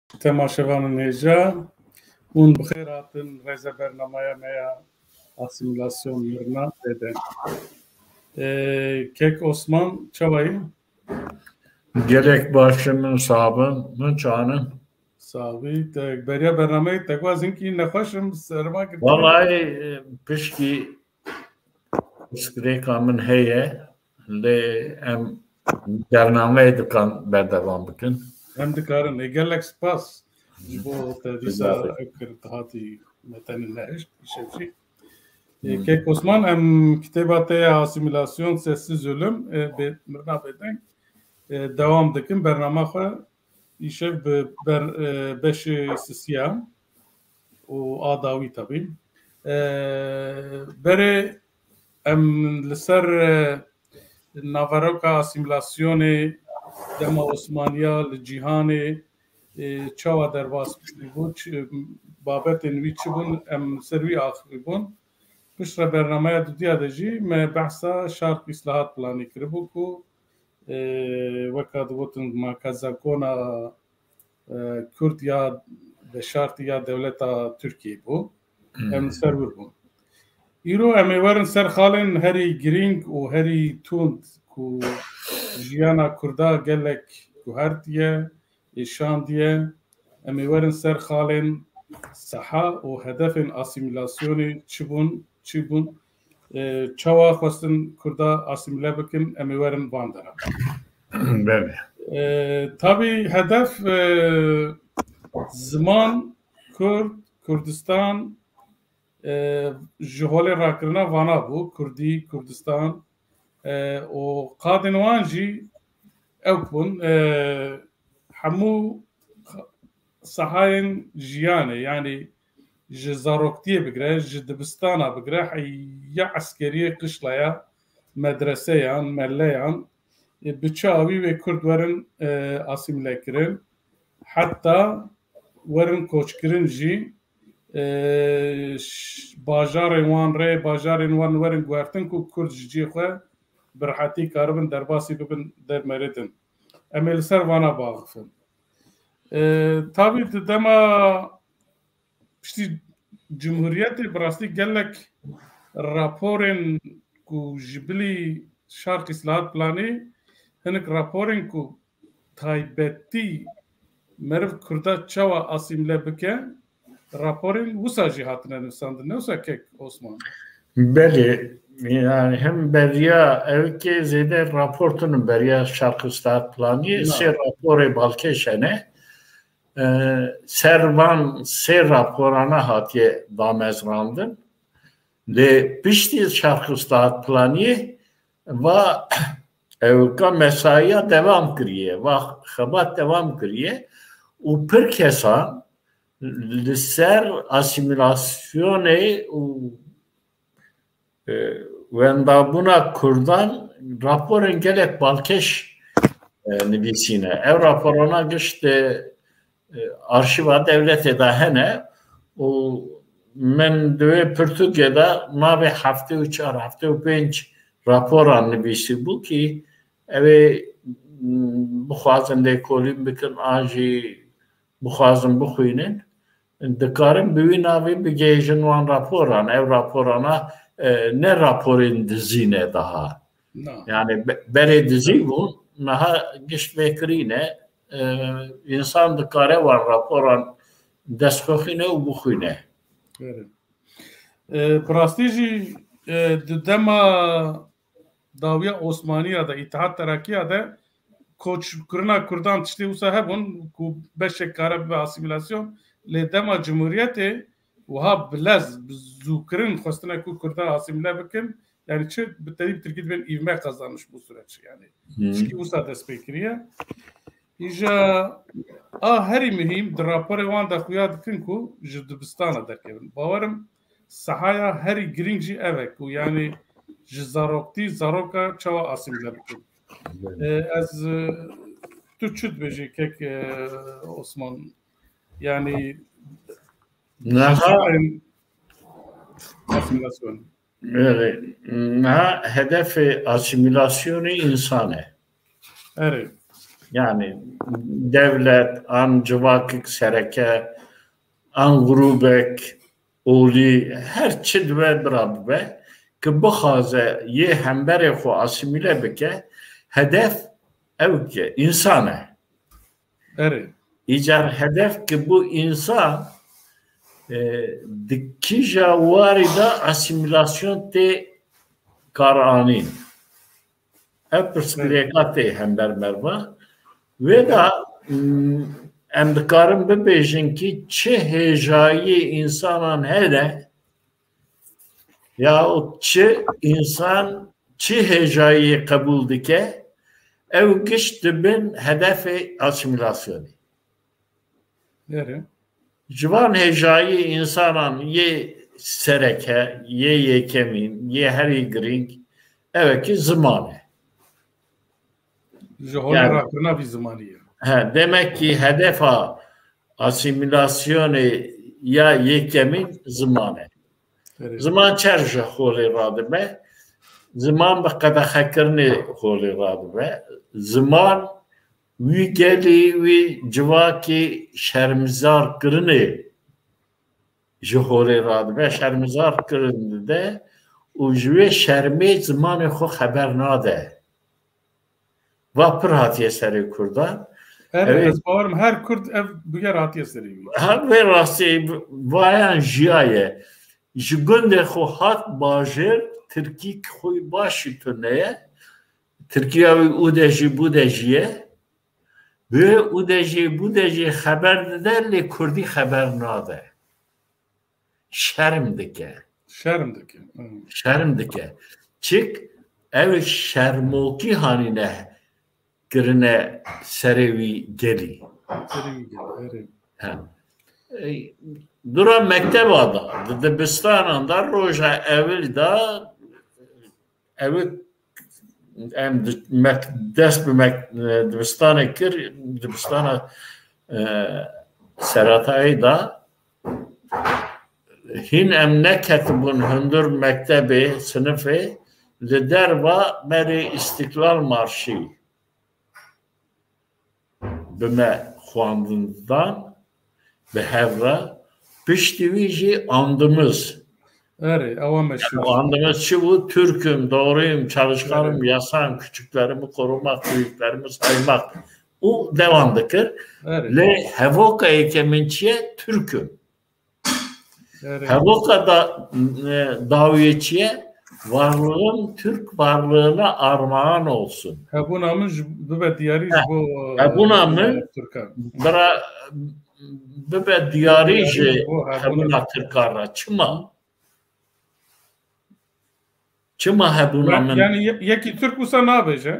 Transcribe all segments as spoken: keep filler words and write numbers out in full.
Temaşevanên hêja, hûn bi xêr hatin rêze bernameya me ya asîmîlasyon mirina bêdeng. Ee, Kek Osman, çawa yî? Gelek baş e, min sax bin, min çanin. Sax bî, te beriya bernameyê te got ez hinkî nexweş im, serma girtî. Vallahi, e, pişkî pirsgirêka min heye, lê em bernameyê dikan berdewam bikin. Em dikarin. Ê, gelek spas ji bo te dîsa ew kir hatî me tenê nehişt, îşev jî. Ê, Kek Osman, em kitêba te ya Asîmîlasyon, Sessiz Ölüm, ê, bê, mirina bêdeng, ê, dewam dikin. Bernama xwe îşev bi ber, e, beşê sisiya û a dawî tabî. E, berê em li ser, e, naveroka asîmîlasyonê dema Osmaniya li cîhanê, e, çawa derbas bû, çi, babetên wî çi bûn, em li ser wî axivî bûn. Piştre bernameya dudiya de jî me behsa Şark Îslahat Planî kiribû ku e, weka digotin makazakona, e, Kurd ya veşartî ya dewleta Tirkiyê bû. Em li ser wir bûn. Îro em ê werin ser xalên herî girîng û herî tund ku jiyana Kurda gelek guhertiye, êşandiye. Em ê werin ser xalên seha û hedefên asîmîlasyonê çi bûn, çi bûn, e, çawa xwestin Kurda asîmîle bikin, em ê werin van deran. Belê. E, tabî hedef, e, ziman, Kurd, Kurdistan, e, ji holê rakirina vana bû, Kurdî, Kurdistan, e, û qadên wan jî ew bûn, e, hemû sahayên jiyanê, yanî ji zaroktiyê bigire, ji dibistana bigire, heya eskeriyê, qişlaya, medreseyan, meleyan, e, bi çi awî wê Kurd werin, e, asîmîle kirin, heta werin koçkirin jî, e, ş-, bajarên wan rê, bajarên wan werin guhertin ku Kurd ji cihê xwe bi rehetî karibin derbasî bibin, dermeritin. Em ê li ser vana biaxifin. E, tabî di dema piştî Cumhuriyetê bi rastî gelek raporên ku ji bilî Şark Îslahat Planê, hinek raporên ku taybetî meriv Kurda çawa asîmle bike, raporên wisa jî hatine nivîsandin, ne wisa Kek Osman? Belê, yani hem beriya ew ke zêde rapor tune beriya Şark Îslahat Planiyê, sê raporê balkêş hene. E, ser van sê raporana hatiye damezrandin. Lê piştî Şark Îslahat Planiyê va ewka mesaiya devam kiriye, va xebat devam kiriye û pir kesan li ser asîmîlasyonê û, e, wendabûna Kurdan raporên gelek balkêş, e, nivîsîne. Ev raporana gişt, e, e, arşîva dewletê de hene û min di wê pirtûkê de navê heftê û çar, heftê û pênc raporan nivîsîbû kî ew ê, m, bixwazin lêkolîn bikin an jî bixwazin bixwînin, dikarin bi wî navê bigihêjin wan raporan. Ev raporana, e, ne raporên dizî ne daha. Na. Yani be-, berê dizî bûn, niha gişt vekirî ne, e, însan dikare wan raporan destxixîne û bixwîne. Belê. E, bi rastî jî, e, di dema dawiya Osmaniya de, Îtihad Terakiya de koçkirina Kurdan tiştê wisa hebûn ku beşek kare bibe asîmîlasyon, lê dema Cumhuriyetê wiha bi lez, bi zûkirin xwestine ku Kurda asîmîle bikin, yani çi bi tevî bi tirkî dibên îvme qazanmiş bu süreç, yani tişkî wisa dest pê kiriye. Îja a herî muhîm di raporê wan de xuya dikin ku ji dibistana derkevin. Bawerim sehaya herî girîng jî ev e ku yani ji zaroktî zaroka çawa asîmîle bikin. E, ez, e, tu çi dibêjî kek, e, Osman? Yani niha asîmîlasyon. Belê. Niha hedefê asîmîlasyonê însan e. Erê. Yani dewlet, an civakek sereke, an grûbek, olî, her çi dibe bira bibe, ki bixwaze yê hemberê xwe asîmîle bike, hedef ew ki însan e. Erê. Îcar hedef ki bû însan, e, di kîja warî de asîmîlasyon tê karanîn. Ev pirsgirêka tê hember merva. Wê de, m, em dikarin bibêjin ki çi hêjayî însanan hene, ya çi însan çi hêjayî qebûl dike, ew giş dibin hedefê asîmîlasyonê. Erê. Ji van hêjayî însanan yê sereke, yê yekemîn, yê herî girîng, ew e ki ziman e. Ji holê Yani rakirina vî zimanî ye. He, demek ki hedefa asîmîlasyonê ya yekemîn ziman e. Erê. Ziman çer ji holê radibe, ziman bi qedexekirinê holê radibe, ziman wî gelî, wî civakî şermizar kirinê ji holê radibe, şermizar kirin dide û ji wê şermê zimanê xwe xeber nade. Va pir hatiye serê Kurdan. Her, Ew ê ez bawerim her Kurd ev bûyer hatiye serê wî. Her vê rastî vayan jiyaye. Ji gundê xwe hat bajêr, tirkî xwe baş jî tune ye. Tirkiya wî û de jî bû de jî ye. Bi û de jî bû de jî xeber dide, lê kurdî xeber nade. Şerm dike. Şerm dike. Hı. Şerm dike. Çik ew şermokî hanîne kirine serê wî gelî. Serê wî gelî, erê. He. Ey, dura mekteba da, di dibistanan da roja ewil da ew em di-, mek-, dest bi mek-, dibistanê kir, dibistana, e, seretayê da hîn em neketibûn hundir mektebê, sinifê, li derva berê Îstiklal Marşî bi me xwendin dan, bi hev re. Piştî wî jî andimiz. Erê, ewa meşhur. Yani andimiz çi bû? Türk'üm, doğruyum, çalışkanım, Evet. yasağım, küçüklerimi korumak, büyüklerimi saymak. Û devam dikir. Erê. Lê hevoka yekemîn çi ye? Türk'üm. Erê. Hevoka da, e, dawiyê çi ye? Varlığım Türk varlığına armağan olsun. Hebûna min ji bibe diyarî ji Heh. bo, e, Hebûna min Tirkan. Bira bibe diyarî Diyarî ji ji bo hebûna hebûna Tirkan re. Çima? Çima hebûna Ya-, min? Yani ye-, yekî Tirk wisa nabêje,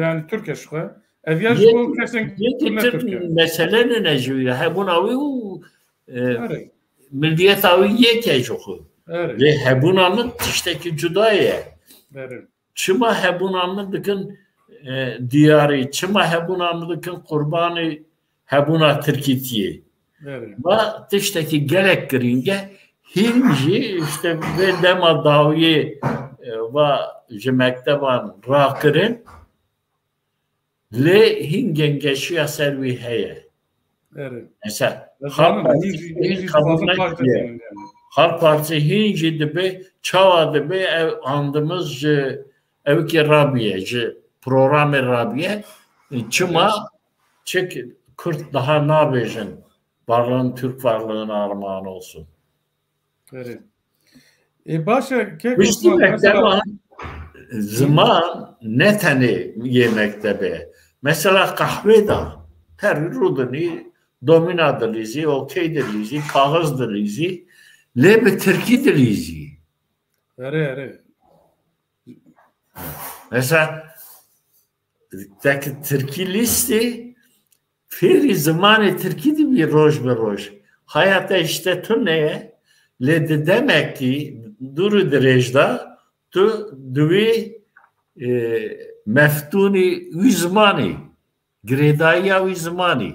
yani Tirk e ji xwe. Ev ya ji Yek-, bo kesên yekî ku ne Tirk Tirk e. Mesele nine ji wî. Hebûna wî û, e, Erê. Milliyeta wî yek e ji xwe. Erê. Lê hebûna min tiştekî cuda ye. Erê. Çima hebûna min dikin, e, diyarî? Çima hebûna min dikin qurbanê hebûna Tirkîtiyê? Evet. Va tiştekî gelek girîng e. Hîn jî işte vê dema dawiyê, e, va ji mekteban rakirin, lê hîn gengeşiya ser wî heye. Evet. Mesela, Ez Halk zanim, Partî hîn jî, hîn jî qebûl dixwazim nekiriye. Halk Partî hîn jî dibe, çawa dibe ev andimiz ji ew ki rabiye, ji programê rabiye. Çima? Evet. Çik Kurd daha nabêjin, varlığın Türk varlığına armağan olsun. Erê. Ê, baş e, kek Piştî Osman, mekteba mesela ziman ne tenê yê mektebê. Mesela qehwê de her rûdinî domîna dilîzî, okey dilîzî, kaxiz dilîzî, lê bi tirkî dilîzî. Erê, erê. Mesela tek tirkî lîstê fêrî zimanê tirkî dibî roj bi roj. Haya te işte tune ye, lê di demekî dûr û dirêj de tu di wî, e, meftûnî wî zimanî, girêdayiya wî zimanî.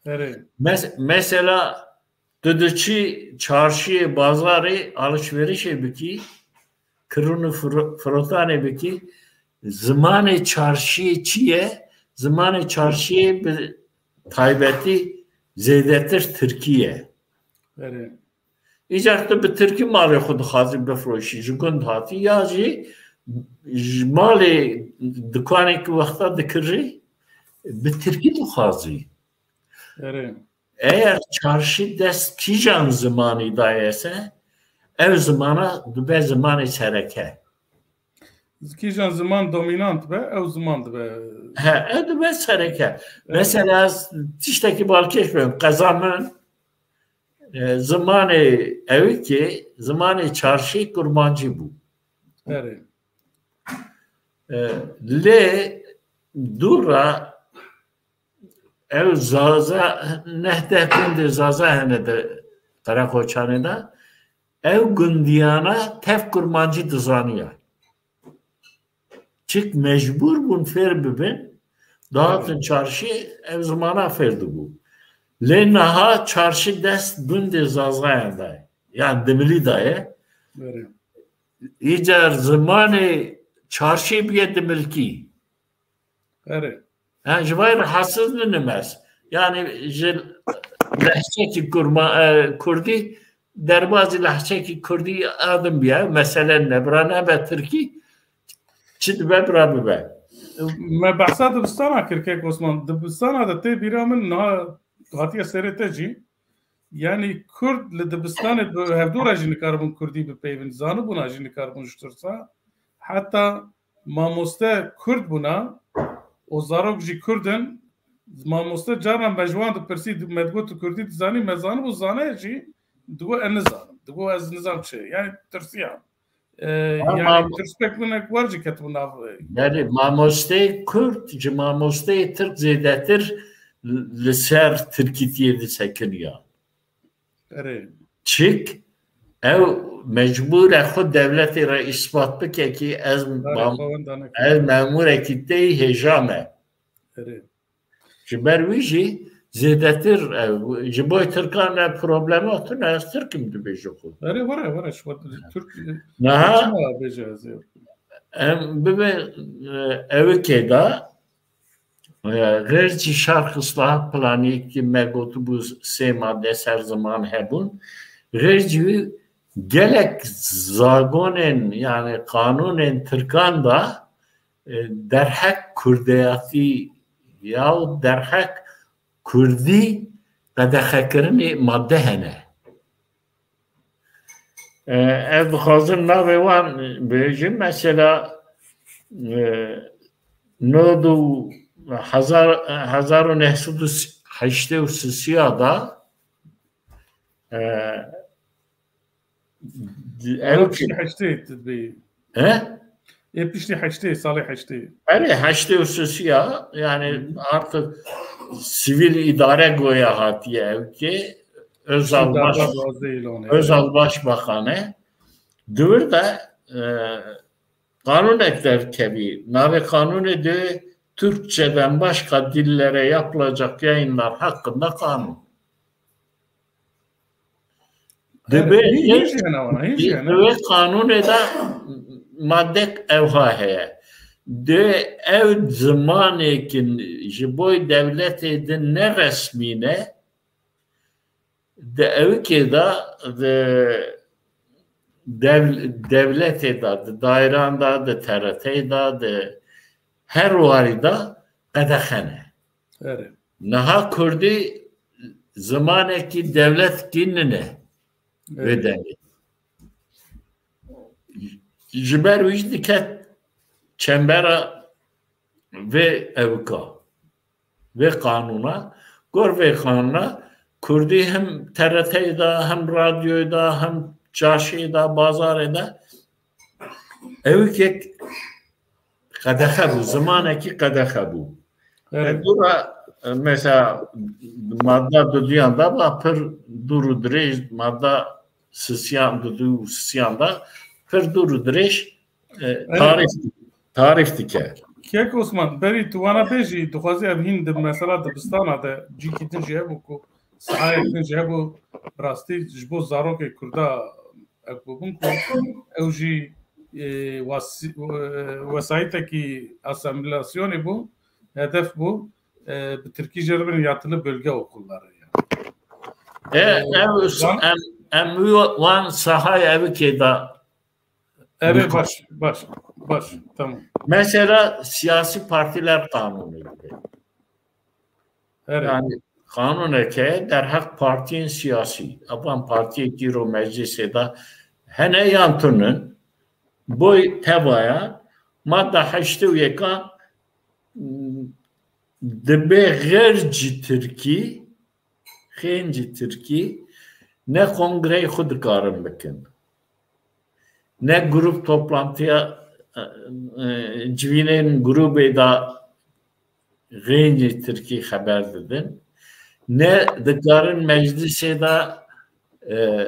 Erê. Mes-, mesela tu diçî çarşiyê, bazarê alışverişê bikî, kirûn û firo-, firotanê bikî, zimanê çarşiyê çi ye? Zimanê çarşiyê bi taybetî zêdetir tirkî ye. Erê. Îcar tu bi tirkî malê xwe dixwazî bifroşî, ji gund hatî ya jî ji malê dikanê ki wexta dikirî bi tirkî dixwazî. Erê. Eger çarşî dest kîjan zimanî daye se, ev zimana dibe zimanê sereke. Kîjan ziman dominant be, ew ziman dibe. He, ew dibe sereke. Evet. Mesela ez tiştekî balkêş bim, qeza min, e, zimanê ewikê, zimanê çarşî kurmancî bû. Erê. E, lê dû re ew Zaza, neh deh gundê Zaza hene di Qereqoçanê de. Ew gundiyana tev kurmancî dizaniya. Çik mecbûr bûn fêr bibin, dihatin çarşî, ev zimana fêr dibû. Lê niha çarşî dest gundê Zazayan de ye. Yan Dimilî de ye. Erê. Îcar zimanê çarşî bûye dimilkî. Erê. Ha, ji vay rahatsız ninim ez. Yani ji lehçekî kurma, e, kurdî, derbazî lehçekî kurdî adim biya. Mesele ne, bira nebe tirkî, çi dibe bira bibe. Me behsa dibistana kir, kek Osman. Dibistana de tê bîra min niha hatiye serê te jî. Yani kurd li dibistanê bi hevdû re jî nikaribûn kurdî bipeyvin. Zanibûna jî nikaribûn ji tirsa. Heta mamoste kurd bûna û zarok jî kurd in. Mamoste carna me ji wan dipirsî, me digot, tu kurdî dizanî? Me zanibû, zane jî, digot, ez nizanim. Digot, ez nizam çi. Yani tirsiya. E, yani mam- tirspek minek war jî ketibû nav, e, Belê, mamosteyê kurd ji mamosteyê tirk zêdetir li ser tirkîtiyê disekiniya. Erê. Çik? Ew mecbûr e xwe dewletê re îspat bike ki ez Erê, mam-, xwe wenda neke. ez memûrekî te yî, hêja me. Erê. Ji ber wî jî zêdetir, ew, ji bo tirkan ne problema tune, ez tirk im dibêje xwe. Erê, were, were, ji xwe Türk, Niha Türkçe bêje ez ê. em bibe, e, ewikê de, e, xêr jî şerh islahat planî ki me gotibû sê madde ser ziman hebûn. Xêr jî wî gelek zagonên, yani qanûnên tirkan de, e, derhek kurdeyatî ya derhek kurdî qedexekirinê madde hene. E, ez dixwazim navê wan bêjim. Mesela, e, nod û hezar, hezar û neh sed û heştê û sisiya da, e, Ew Ew piştî ki- heştê dibê. He? Ê piştî heştê, salê heştê. Erê, heştê û sisiya, yani Hı hı. artık sivil idare goya hatiye ew ki Özal Piştî Baş, darba duwazdeh Îlanê. Özal Başbakanı duvir de, e, kanunek derkevî. Navê kanunê de Türkçeden başka dillere yapılacak yayınlar hakkında kanun. Dibe Erê, hîn, hîn jî hene wana, hîn jî hene. Dibe qanûnê de maddek evha heye. Di ew zimanê ki ji bo dewletê di ne resmî ne, di ewikê de, di dev-, dewletê de, di dairan de, di T R T'ê de, di her warî de qedexe ne. Erê. Niha kurdî zimanekî dewletkî nine vê Evet. demê. Ji ber wî jî diket çembera vê ewika, vê qanûna. Gor vê qanûna kurdî hem T R T'yê de, hem radyoyê de, hem çarşiyê de, bazarê de ewikek qedexe bû, zimanekî qedexe bû. Evet. E, dûra, e, mesela madda duduyan da ba pir dûr û dirêj, madda sisiyan, dudu û sisiyan da pir dûr û dirêj, e, Evet. tarîf, tarîf dike. Kek Osman, berî tu wana bêjî, dixwazî ev hîn di mesela dibistana de cîkî din jî hebû ku sahayek din jî hebû, rastî ji bo zarokê Kurda ew bûbûn ku ew jî, e, wasi-, e, wesayîtekî asîmîlasyonê bû, hedef bû. E, bi tirkî jê re bêjin yatılı bölge okulları yani. E, ev, em, em wan sahayê evikê de Evet, baş, baş, baş, tamam. Mesela siyasi partiler kanunu gibi. Evet. Yani kanuneke derheq partiyên siyasî. Evan partiyekî ro meclisê de hene yan tunin. Boy tevaya madda heştê û yeka dibe xêr ji tirkî, xêr ji tirkî ne kongreyê xwe dikarin bikin. Ne grup toplantiya, e, e, civînên grubê de xêr ji tirkî xeber didin. Ne dikarin meclisê de, e,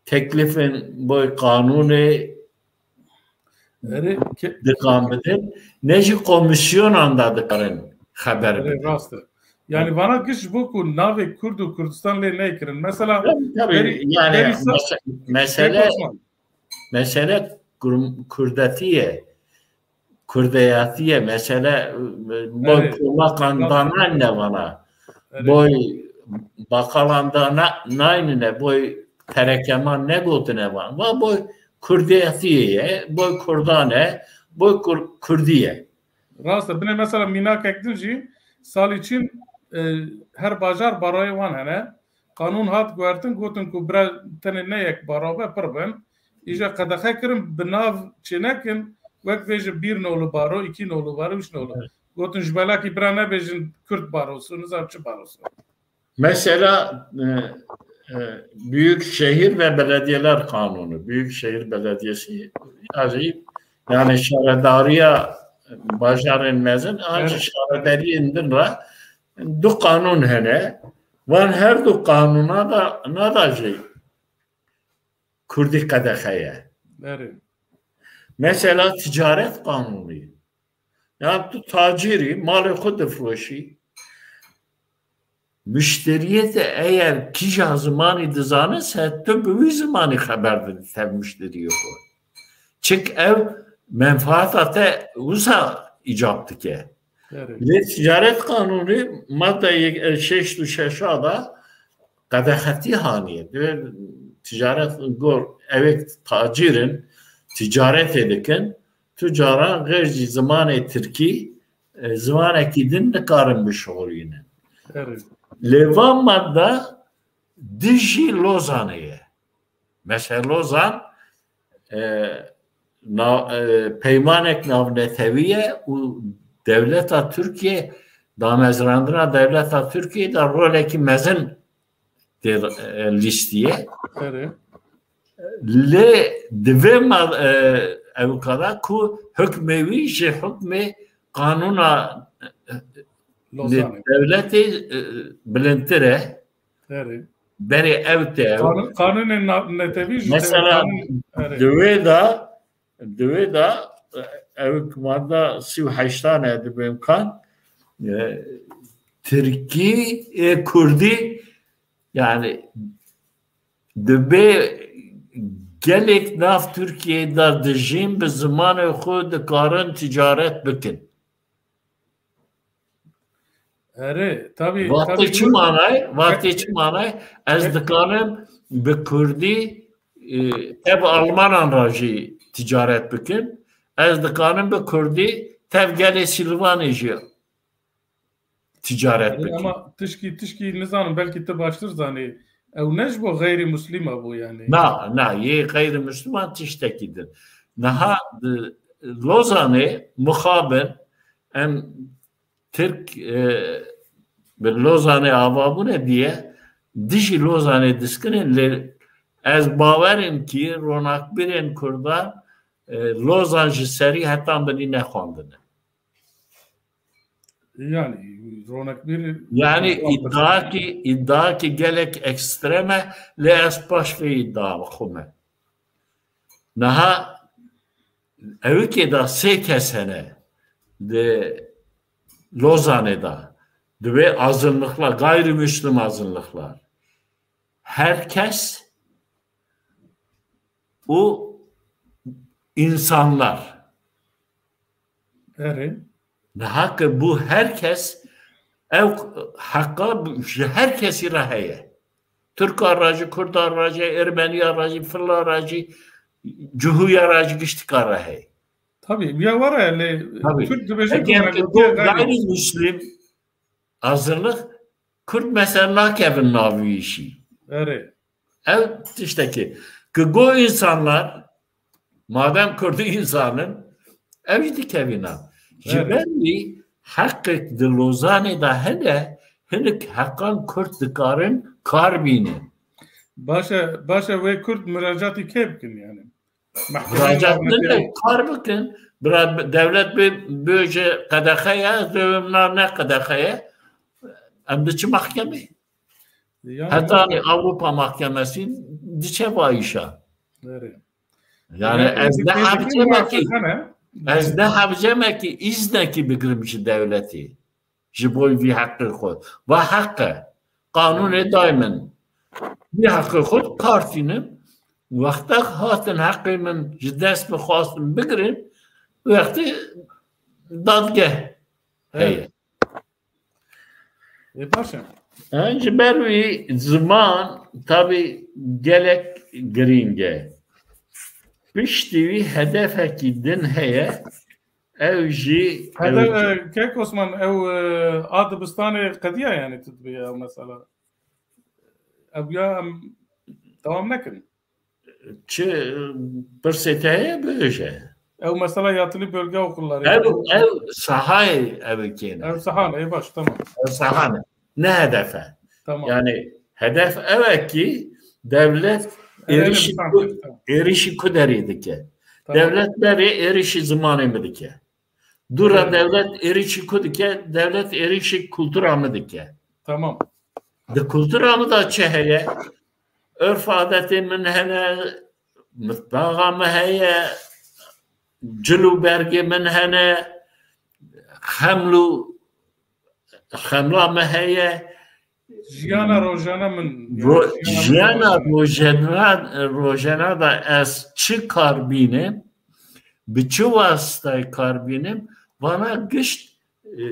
teklifên boy qanûnê Erê, ke- dikan bidin. Ne jî komisyonan de dikarin xeber Erê, bidin. rast e. Yani vana giş ji bo ku navê Kurd û Kurdistan lê neykirin. Mesela Tabii, tabii, Berî- yani berî sa- mese- mesele Osman, mesele Kur- Kurdetiye, Kurdeyatiye, mesele e, boy Evet. Polakan Rast. Danan ne vana. Evet. Boy Bakalan da na- naynine, boy Terekeman ne gotine van. Va boy Kurdeyatiye ye, boy Kurdan e, boy Kur- Kurdiye. Rast e. Binê mesela mînakek din jî salî çîn, e, her bajar baroyê wan hene. Qanûn hat guhertin, gotin ku bira tenê ne yek baro be, pir bin. Îja qedexe kirin, bi nav çênekin, wek bêjin bir nolu baro, iki nolu baro, üç nolu. Evet. Gotin ji belakî bira nebêjin Kürt barosu, nizam çi barosu. Mesela e, e, Büyükşehir ve Belediyeler Kanunu, Büyükşehir Belediyesi, yani, yani şaredariya bajarên mezin, ancak Evet. şaredariyên din re du kanun hene. Van her du kanuna da nada jî Kurdî qedexe ye. Erê. Mesela ticaret kanunu. Ya tu tacirî, malê xwe difiroşî. Müşteriyê te eğer kîja zimanî dizane se, tu bi wî zimanî xeber didî tev müşteriyê xwe. Çik ev menfaata te wisa îcab dike. Erê. Lê ticaret kanunu madde yek- e, şeşt û şeş a da qedexetî haniye. Divê ticaret gor evek tacir in, ticaretê dikin, tu caran xêr jî zimanê tirkî, e, zimanekî din nikarin bişuxulînin. Erê. Lê van madde dijî Lozanê ye. Mesela Lozan, e, na- e, peymanek navnetewî ye û dewleta Tirkiye, damezrandina dewleta Tirkiye de rolekî mezin tê, e, lîstiye. Erê. Lê divê ma, e, ewkada ku hukmê wî ji hukmê qanûna, e, Lozanê. dewletê, e, bilindtir e. Erê. Berê ew te ew. Qanûn, qanûnên na- netewî ji Mesela qanûn- erê. Divê de, divê de, e, ew madda sî û heştan e, dibê imkan. E, Tirkî, e, Kurdî, yani, dibê gelek nav Tirkiyeyê de dijîn bi zimanê xwe dikarin ticaret bikin. Erê, tabii, Vatê tabii çi bu- manay? Vatê çi manay? Ez Evet. dikanim bi Kurdî, e, tev Almanan re jî ticaret bikim. Ez dikanim bi Kurdî tev gelê Silvanê jî ticaret Erê, bikim. ama tişkî, tişkî nizanim, belkî tu baştir zanî. Ew ne ji bo xeyrî muslîma bû yani. Na, na, yê xeyrî muslîman tiştekî din. Niha di Lozanê mixabin em Tirk, e, bi Lozanê ava bûne diye, dijî Lozanê diskinin, lê ez bawerim ki ronakbirên Kurdan, e, Lozan ji serî hetan binî nexwendine. Yani ronakbir Yani îddiaki, îddiaki gelek ekstrem e, lê ez paş vê îddia xwe me. Niha ewikê de sê kes hene di Lozanê de, divê azınlıklar, gayrimüslim azınlıklar. Herkes û insanlar. Erê. Niha ke bû her kes, ew heqa ji her kesî re heye. Tirka re jî, Kurda re jî, Ermeniya re jî, fila re jî, Cihûya re jî, giştika re heye. Tabii, ya were lê Tabii. Kurd dibêje Eger ku gayrimüslim azınlık, Kurd mesela nakevin navî işî. Erê. Ev tiştekî. Ki go insanlar, madem Kurd insanın, ev jî dikevîna. Ji Evet. ber wî heqek di Lozanê de hene, hinek heqan Kurd dikarin kar bînin. Baş e, baş e wê Kurd muracatî kê bikin yani? Mehkemeyê Muracatine navnetewî. Kar bikin. Bira dewlet bê, bêje qedexe ye, ez dibim na ne qedexe ye. Em diçin mahkemê. Yani Heta Avrupa Mahkemesi diçe va işa. Erê. Yani Yani ez ne hevcemekî, ez ne hevcemekî îznekî bigirim ji dewletê. Ji bo vî heqê xwe. Va heq e. Qanûnê day min. Vî heqê xwe partînim. Wexta hatin heqê min ji dest min xwastin bigirin, wextê dadgeh heye. Ê, baş e. E, ji ber wî ziman tabî gelek girîng e. Piştî wî hedefekî din heye, ew jî Hede, ew e, Kek Osman, ew, e, a dibistanê qediya yani tu dibê ew mesela. Ew ya em dewam nekin. Çi, e, pirsê te heye bêje. Ew mesela yatılı bölge okulları. Ev, ev sahayê ev kêne. Ev sahane, ê baş, tamam. Ev sahane. Ne hedefe. Tamam. Yani hedef ev e ki dewlet Erê, êrişî erê, ku, tamam. êrişî ku derê dike. Tamam. Dewlet berê êrişî zimanê mi dike. Dûra Evet. dewlet êrişî ku dike, dewlet êrişî kultura mi dike. Tamam. Di kultura mi de çi heye? Örf adetê min hene, mitbaxa mi heye, cil û bergê min hene, xeml û xemla mi heye. Jiyana rojane min, yani Ro-, jiyana min jiyana rojane. rojena, rojena da ez çi kar bînim, bi çi wasitayê kar bînim, vana gişt, e,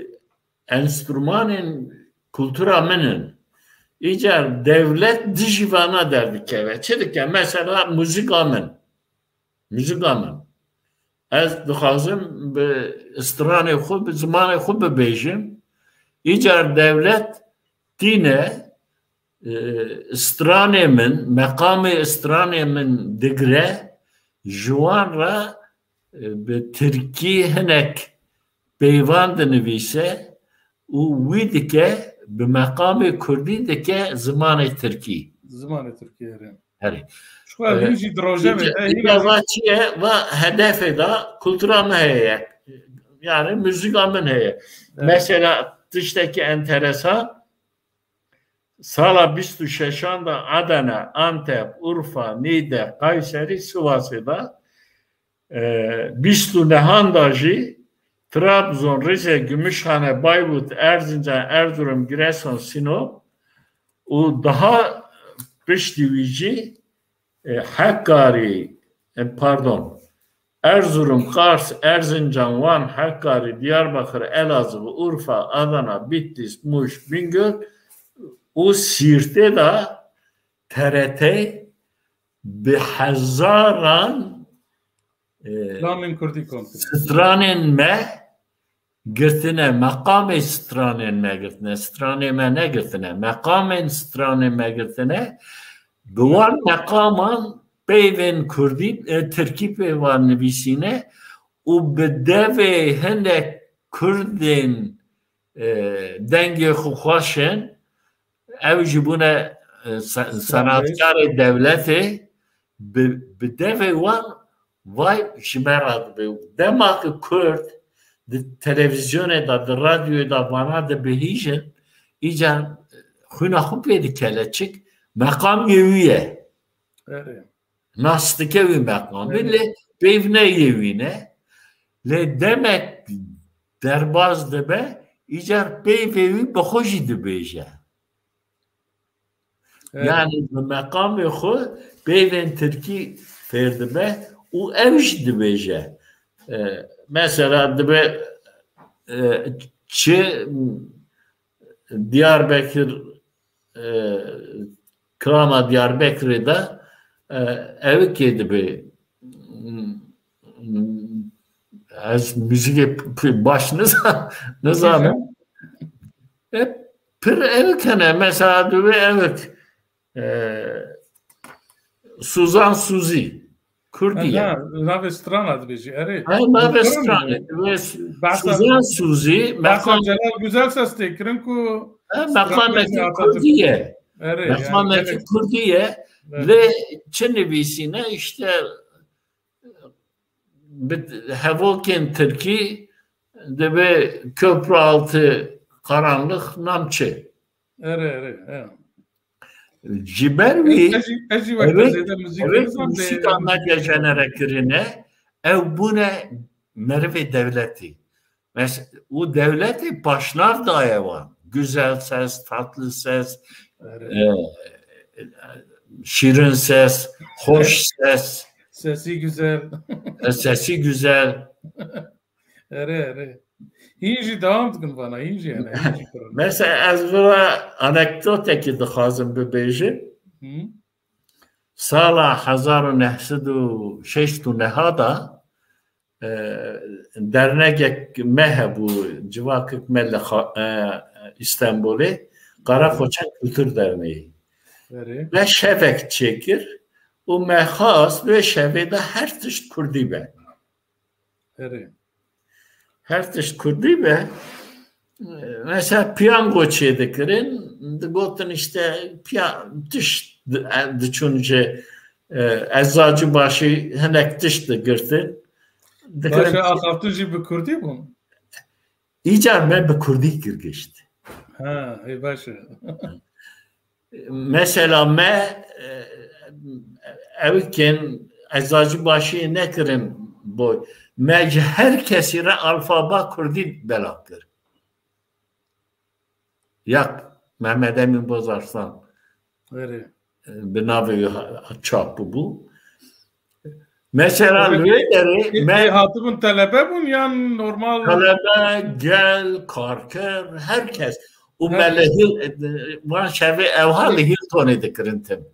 enstrûmanên kultura min in. Îcar dewlet dijî vana derdikeve. Çi dike? Mesela muzîka min. Muzîka min. Ez dixwazim bi stranê xwe, bi zimanê xwe bibêjim. Îcar dewlet tîne, e, stranê min, meqamê stranê min digire, ji wan re, e, bi tirkî hinek peyvan dinivîse û wî dike, bi meqamê kurdî dike zimanê tirkî. Zimanê tirkî, erê. Herê. Şu an Ee, hîn jî di rojevê de hîn îca va çi ye? Va hedefê de kultura min heye. Yani muzîka min heye. Evet. Mesela tiştekî enteresan, sala bîst û şeşan de Adana, Antep, Urfa, Nîde, Kayseri, Sivasê de, e, bîst û nehan de jî Trabzon, Rize, Gümüşhane, Bayburt, Erzincan, Erzurum, Giresun, Sinop û daha piştî wî jî, e, Hakkari, e, pardon, Erzurum, Kars, Erzincan, Wan, Hakkari, Diyarbakır, Elazığ, Urfa, Adana, Bitlis, Muş, Bingöl û Sîrtê de T R T bi hezaran, e, Planên Kurdî kom kir. stranên me girtine, meqamê stranên me girtine, stranê me negirtine, meqamên stranên me girtine, bi wan meqaman peyvên kurdî, e, tirkî pê wan nivîsîne û bi devê hinek kurdên, e, dengê xwe xweş in, ew jî bûne, e, se-, senatkarê dewletê, bi, bi devê wan vay ji me re dibe. Dema ku Kurd di televîzyonê de, di radyoyê de vana dibihîjin, îcar xwîna xwe pê dikele çik, meqam yê wî ye. Erê. Nas dike wî meqamê, Erê. lê peyv ne yê wî ne. Lê demek derbas dibe, îcar peyvê wî bi xwe jî dibêje. Evet. Yani bi meqamê xwe peyvên tirkî fêr dibe û ev jî dibêje. E, mesela dibe e, çi Diyarbekir, e, kirama Diyarbekirê de, e, evikê dibe. Ez muzîkê p-, p-, baş niza-, nizanim. E, pir evik hene. Mesela, divê evik, e, Suzan Suzî. Kurdî ye. Aha, navê strana dibêjî, erê. Ha, navê stranê. Wê Su-, Behsa Suzan Suzî, behsa meqam-, Celal Güzel Ses tê kirin ku ha, stran meqamekî bêjî Atatürk. Kurdî ye. Erê, yani, meqamekî gelek Kurdî ye. Evet. Lê çi nivîsîne, işte, bi hevokên tirkî dibe köprü altı karanlık nam çi? Erê, erê, erê. Ji ber wî, ez jî, ez jî wek te zêde muzîk nizam, muzîka medya jenere kirine, ew bûne merivê dewletî. Mes-, û dewletê paşnav daye wan. Güzel ses, tatlı ses, e, şirin ses, hoş ses. Sesi güzel. E, sesi güzel. Erê, erê. Hîn jî dewam dikin vana, hîn jî hene, hîn jî kirin. Mesela ez vira anekdotekî dixwazim bibêjim. Hı. Sala hezar û neh sed û şêst û neh de, e, dernegek me hebû, civakek me li Xa-, e, Îstanbulê, Karakoçan Kültür Derneği. Erê. Me şevek çêkir û me xwest vê şevê de her tişt kurdî be. Erê. Her tişt kurdî be. Mesela piyango çêdikirin, digotin işte piya-, tişt di-, e, diçûn ji, e, Eczacıbaşı hinek tişt digirtin. Dikirin. Baş e, axaftin jî bi kurdî bûn? Îcar me bi kurdî kir gişt. Ha, ê baş e. Mesela me, e, ew kin Eczacıbaşıyê nekirin boy. Me ji her kesî re alfaba kurdî belav kir. Yak Mehmet Emin Bozarslan. Erê. E, bi navê wî ha-, çap bûbû. Mesela li wê derê me hatibûn telebe bûn yan normal? Telebe, gel, karker, her kes. Û me li Hil-, van şevê ewha li Hiltonê dikirin tim.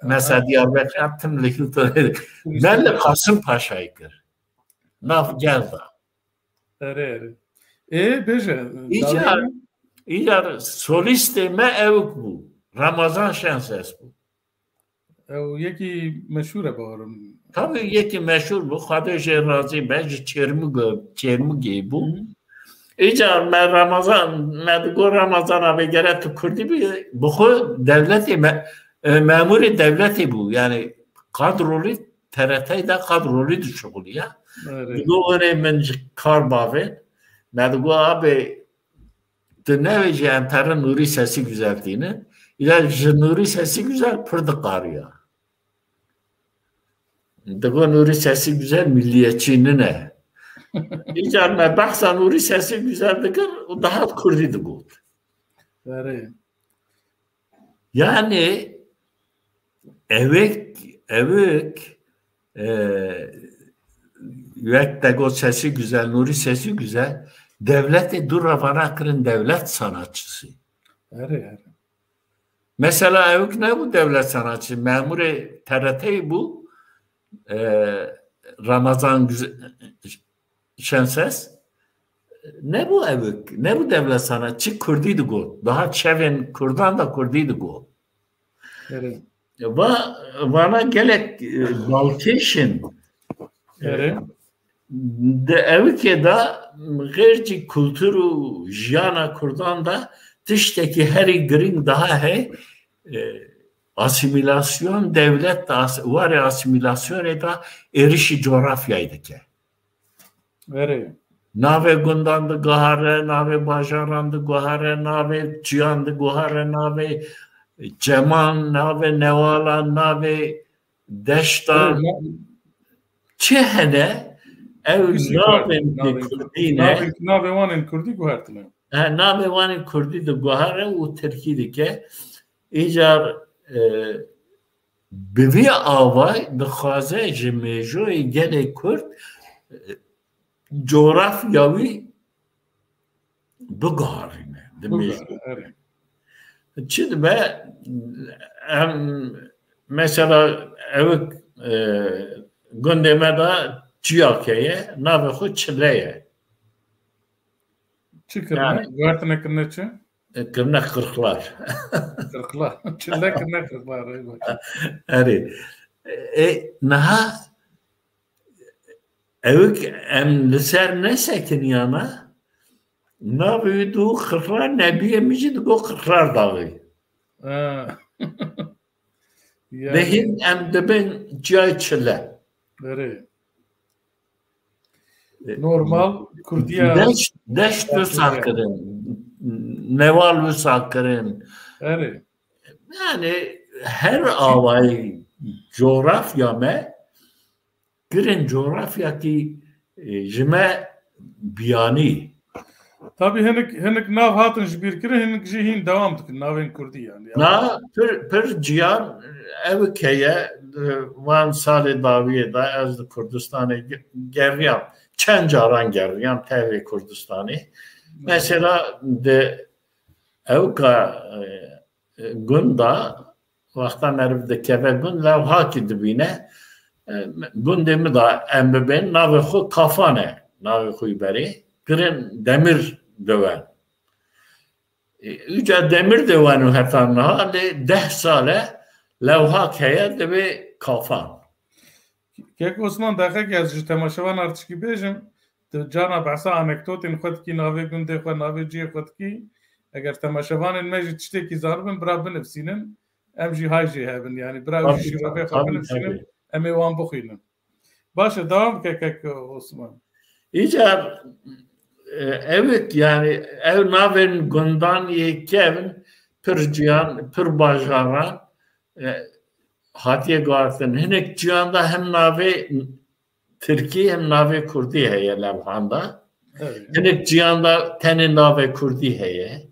Mesela Diyarbekir tim li Hiltonê dikirin. Me li Kasım Paşayê kir. Nav gel da. Erê, erê. Ê, bêje, Îcar, dawî îcar solîstê me ewk bû. Ramazan Şenses bû. Ew yekî meşhûr e, bawerim. Tabii yekî meşhûr bû. Xwedê jê razî be, ji Çêrmûg-, Çêrmûgê bû. Hı. Îcar me Ramazan, me digot Ramazan abi gere tu kurdî bî, bi xwe dewletê me, e, memûrê dewletê bû. Yani kadrolî T R T'yê de kadrolî dişuxulî ya. Erê. Digot were min ji kar bavê. Me digot abi tu nevêjî em tere Nûrî Sesî Güzel tînin. Îla ji Nûrî Sesî Güzel pir diqariya. Digo Nûrî Sesî Güzel milliyetçî nine. Îcar me behsa Nûrî Sesî Güzel dikir û daha kurdî digot. Erê. Yani ewek, ewek, e, wek te got Sesî Güzel, Nûrî Sesî Güzel, devletê dû re vana kirin devlet sanatçısı. Erê, erê. Mesela ewk nebû devlet sanatçı, memurê T R T'yê bû, e, Ramazan Güze-, Şenses. Nebû ewk, nebû devlet sanatçı, kurdî digot. Daha çevên kurdan da kurdî digot. Erê. Va-, vana gelek, e, balkêş in. Erê. Di ewikê de xêr jî kultur û jiyana kurdan de tiştekî herî girîng daha heye, e, asîmîlasyon, dewlet de as-, warê asîmîlasyonê de êrişî coğrafyayê dike. Erê. Navê gundan diguhere, navê bajaran diguhere, navê çiyan diguhere, navê çeman, navê newalan, navê deştan. Erê, na-, çi hene, ew navên kurdî ne. Navê, navê wan ên kurdî guhertine. He, navê wan ên kurdî diguhere û tirkî dike. Îcar, e, bi vî ava dixwaze ji mêjoyê gelê kurd, e, coğrafya wî Biguherîne, di mejû. Çi dibe, em mesela ewik, e, gundê me de çiyake ye, navê xwe Çile ye. Çi kirine? Yani, guhertine kirine çi? E, kirine qirxlar. Qirxlar. Çile kirine qirxlar, ey bak. Erê. E, niha ewik em li ser nesekiniyana, navê wî dû Qirxlar, nebiyê min jî digo Qirxlar Daxî. Ha. Yani. Ve hin em dibin ciyay Çile. Erê. E, normal Kurdiya. Deşt, deşt wisa kirin. Newal wisa kirin. Erê. Yani her awayî coğrafya me, kirin coğrafyakî, e, ji me biyanî. Tabii hinek, hinek nav hatin ji bîr kirin, hinek jî hîn dewam dikin, navên Kurdî yani. Na, pir, pir ciyan, ew heye, van salê dawiyê de ez di Kurdistanê ge-, geriyam. Çend caran geriyam tevê Kurdistanê. Mesela di ewka, e, e, gunda, wexta meriv dikeve gund, lewhakî dibîne, e, gundê min da em bibên, navê xwe Kafan e, navê xwe yî berê, kirin Demir Dewen. E, uca Demir Dewen û heta niha lê deh sal e lewhak heye, dibê Kafan. Kek Osman, dexek ez ji temaşevan artişkî bêjim, tu carna behsa anekdotên xwe dikî, navê gundê xwe, navê cihê xwe dikî. Eger temaşevanên me jî tiştekî zanibin, bira binivsînin. Em jî hay jê hebin. Yani bira ew jî şîrovê xwe binivsînin, em ê wan bixwînin. Baş e, dewam bike kek Osman. Îcar, e, ewik, yani ew navên gundan yê kevin pir ciyan, pir bajaran, e, hatiye guhartin. Hinek ciyan da hem navê Tirkî hem navê Kurdî heye lewhan da. Evet. Hinek ciyan da tenê navê Kurdî heye.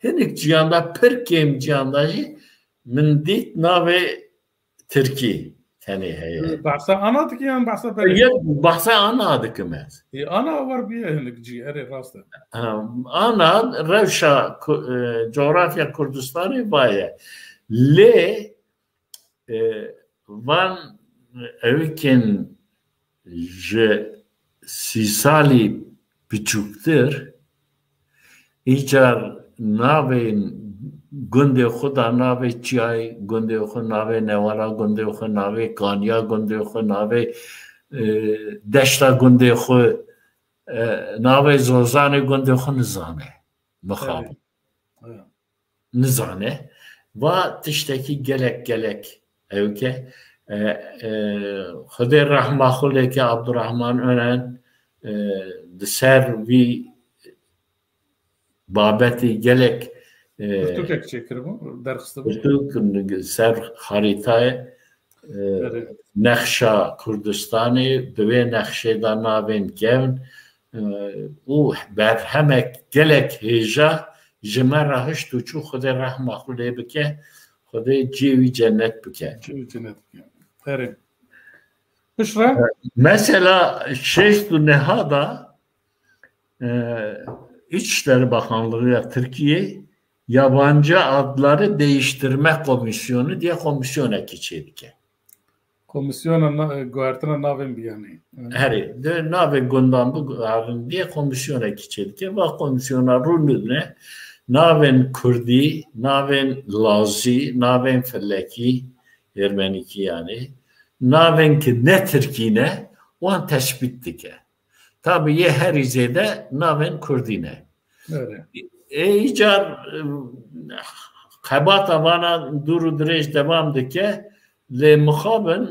Hinek ciyan da, pir kêm ciyan da jî min dît navê Tirkî tenê heye. Behsa ana dikî yan behsa berê? Yek behsa ana dikim ez. E, ana war bûye hinek cî, erê rast e. Ha, ana rewşa Ku-, e, coğrafya Kurdistanê vaye. Lê e, van ewikên ji sî salî biçûktir, îcar navên gundê xwe da navê çiyayê gundê xwe, navê newala gundê xwe, navê kaniya gundê xwe, navê, e, deşta gundê xwe, e, navê zozanê gundê xwe nizane. Mixabin. Evet. Evet. Nizane. Va tiştekî gelek gelek ewke. E, e, Xwedê rehma xwe lêke Abdurrahman Önen, e, di ser vî babetî gelek, e, pirtûkek çêkiribû, derxistibû. Pirtûk ser xarîtayê, e, Erê. Nexşa Kurdistanê, di wê nexşê de navên kevn, e, û berhemek gelek hêja ji me re hişt û çû, Xwedê rehma xwe lê bike, Xwedê cihê wî cennet bike. Cihê wî cennet bike. Erê. Piştre? Mesela şêst û neha da, e, İçişleri Bakanlığı ya Türkiye yabancı adları değiştirme komisyonu diye komisyonekî çêdike. Komisyona na-, guhertina navên biyanî. Herê, di navê gundan biguherin diye komisyonekî çêdike. Va komisyona rûnidine navên kurdî, navên lazî, navên filekî, ermenîkî yani, navên ki ne tirkî ne, wan tespît dike. Tabi yê herî zêde navên kurdî ne. Öyle. Ê, îcar, e, xebata vana dûr û dirêj devam dike, lê mixabin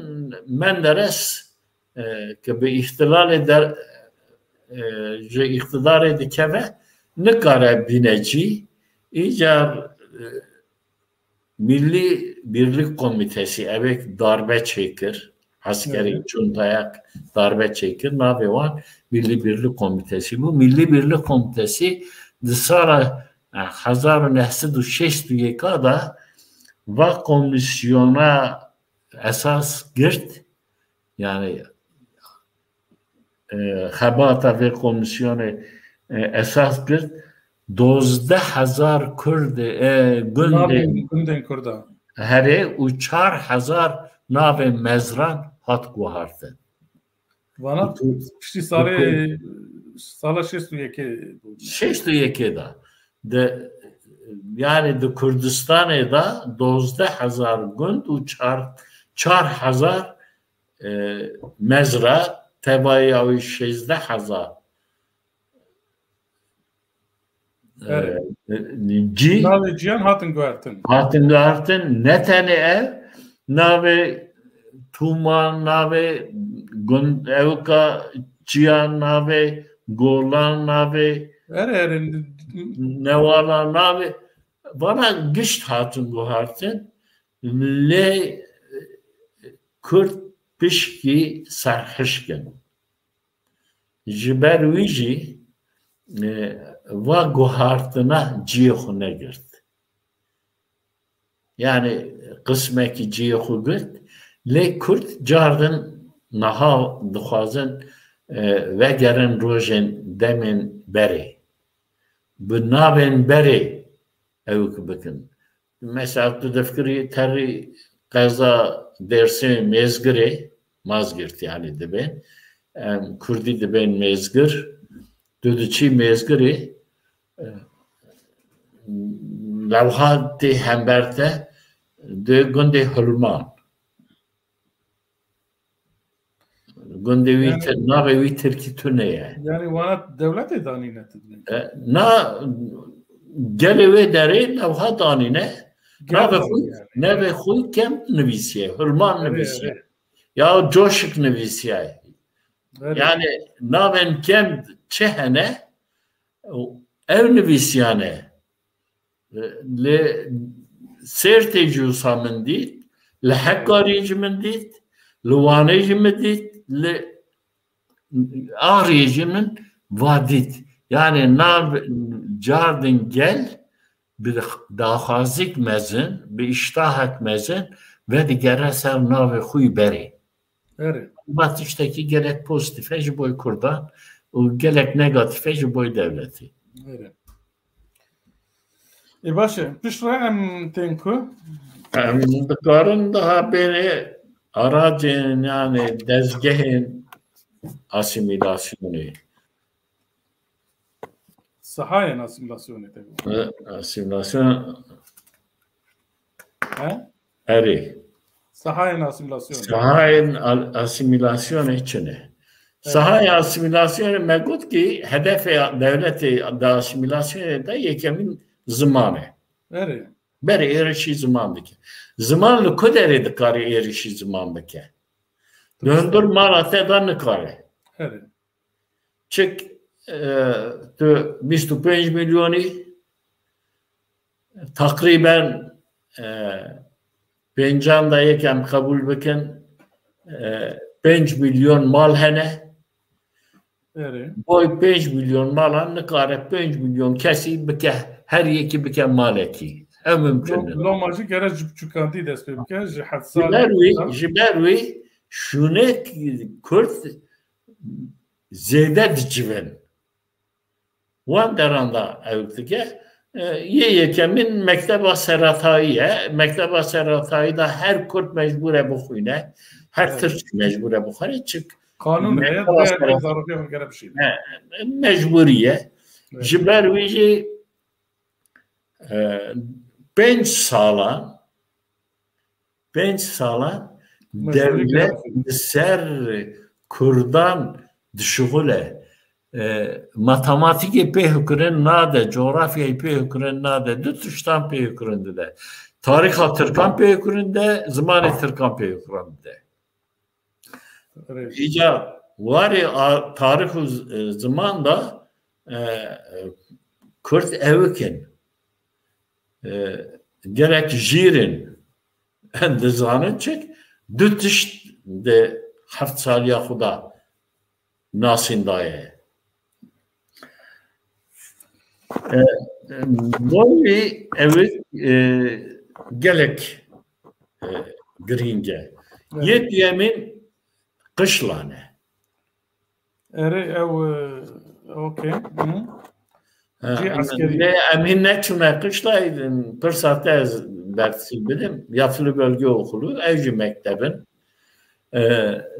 Menderes, e, ki bi îhtilalê der, e, ji îqtidarê dikeve, nikare bîne cî. Îcar, e, Milli Birlik Komitesi, ewek darbe çêkir, eskerê Evet. Cuntaya darbe çêkir, navê wan Milli Birlik Komitesi bû. Milli Birlik Komitesi di sala, e, hezar û neh sed û şêst û yek de va komisyona esas girt, yani, e, xebata vê komisyonê, e, esas girt, dozdeh hezar Kurd, e, gundên Navên gundên Kurda. Herê û çar hezar navên mezran hat guhartin. Vana piştî salê, sala şêst û yekê bû. Şêst û yekê de. De, yani di Kurdistanê de dozdeh hezar gund û çar, çar hezar, e, mezra, tevaya wî şêzdeh hezar Erê. Cî navê ciyan hatin guhertin. Hatin guhertin. Ne tenê ev, navê Tûman, navê gund, ewka ciyan, navê Golan, navê Erê, erê. Newalan, navê vana gişt hatin guhertin. Lê Kurd pişkî serhişk in. Ji ber wî jî, e, va guhartina cihê xwe negirt. Yani qismekî cihê xwe girt, lê Kurd cardin niha dixwazin, e, vegerin rojên demên berê. Bi navên berê ewk bikin. Mesela tu difkirî terî qeza Dêrsimê Mêzgirê, Mazgirt yani dibên, em, Kurdî dibên Mêzgir, tu diçî Mêzgirê, e, lewha tê hember te, di gundê Hulman. Gundê wî Yani tir-, navê wî tirkî tune ye. Yani wana dewletê danîne tu dibê. E, na, gelê wê derê lewha danîne. Navê xwe, yani. Navê xwe kem nivîsiye, Hurman Evet, nivîsiye. Evet. Ya Coşik nivîsiye. Evet. Yani navên kem çi hene, ew nivîsiyane. Li Sêrtê jî wisa min dît, li Hekarî jî min dît, li Wanê jî min dît, li Axriyê jî min va dît. Yani nav cardin gel bi daxwazîk mezin, bi îştahek mezin vedigere ser navê xwe yî berê. Erê. Va tiştekî gelek pozîtîf e ji bo Kurdan û gelek negatîf e ji bo dewletê. Erê. Ê, baş e. Piştre em tên ku? Em dikarin daha bêne aracên, yani dezgehên asîmîlasyonê. Sahayên asîmîlasyonê te got. E, asîmîlasyon. He? Erê. Sahayên asîmîlasyonê. Sahayên al-, asîmîlasyonê çi ne? Evet. Sahayê asîmîlasyonê me got ki hedefê dewletê de asîmîlasyonê de yekemîn ziman e. Erê. Berê êrişî ziman dike. Ziman li ku derê dikare êrişî ziman bike? Li hundir mala te de nikare. Erê. Çik, e, tu bîst û pênc milyonî, teqrîben, e, pêncan da yekem qebûl bikin, e, pênc milyon mal hene. Erê. Boy pênc milyon malan nikare pênc milyon kesî bike, her yekî bike malekî. Ew mimkun Lo-, nîne. Loma jî gere ji biçûkandî dest pê bike, ji heft Ji salî ber wî, ji ber wî şûnek Kurd zêde dicivin. Wan deran da ew dike, e, yê yekemîn mekteba seretayî ye. Mekteba seretayî da her Kurd mecbûr e bixwîne, her Evet. Tirk mecbûr e bixwîne. Çik Qanûn heye, mekteba dê seretayî zarokê xwe gere bişîne. He, mecbûrî ye. Evet. Ji ber wî jî, e, pênc salan Pênc salan Mecbûrî dewlet kirav. Li ser Kurdan dişuxule. E, matematîkê pê hukirin nade, coğrafyayê pê hukirin nade, du tiştan pê hukirin dide. Tarîxa Tirkan pê hukirin de, zimanê Tirkan pê hukirin dide. Îca warê a-, tarîx û z-, e, ziman da, e, e, Kurd ewik in. E, gelek jîr in. Dizanin çik, du tişt di heft saliya xwe da nasîn daye. E, e, Boyî ew, e, gelek, e, girîng e. Evet. Yê duyemîn qişlan e. Erê ew, e, okey. Hı. Ha, Cî em, eskerî. Lê em hîn neçûne qiştayî, pirsa te ez bersiv bidim. Yatılı bölge okulu, ew jî mektebin. E,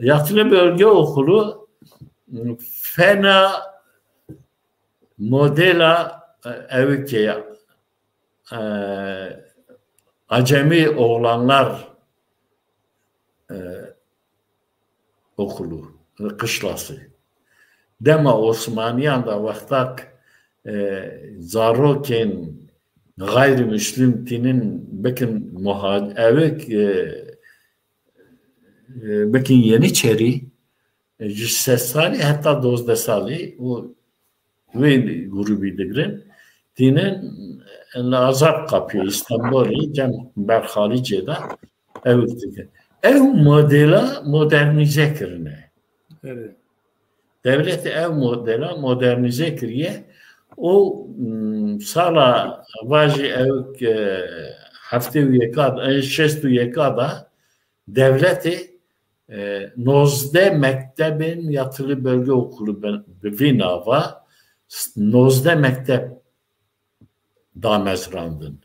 yatılı bölge okulu fena modela, e, ew ke ya, e, acemi oğlanlar, e, okulu, qişlası. Dema Osmaniyan da wextak, e, zarokên gayrimüslim tînin bikin muha-, evik, e, e, bikin Yeniçeri, e, ji şeş salî heta dozdeh salî û wê grûbî digirin. Tînin li Azap Kapiyê, Îstanbulê, cem Berxalicê de ew dikin. Ew modela modernîze kirine. Evet. Dewletê ew modela modernîze kiriye û, mm, sala vajî ew, e, heftê û yeka, e, şêst û yeka da dewletê, e, nozdeh mektebên yatılı bölge okulu bi, bi vî nava, s-, nozdeh mekteb damezrandin.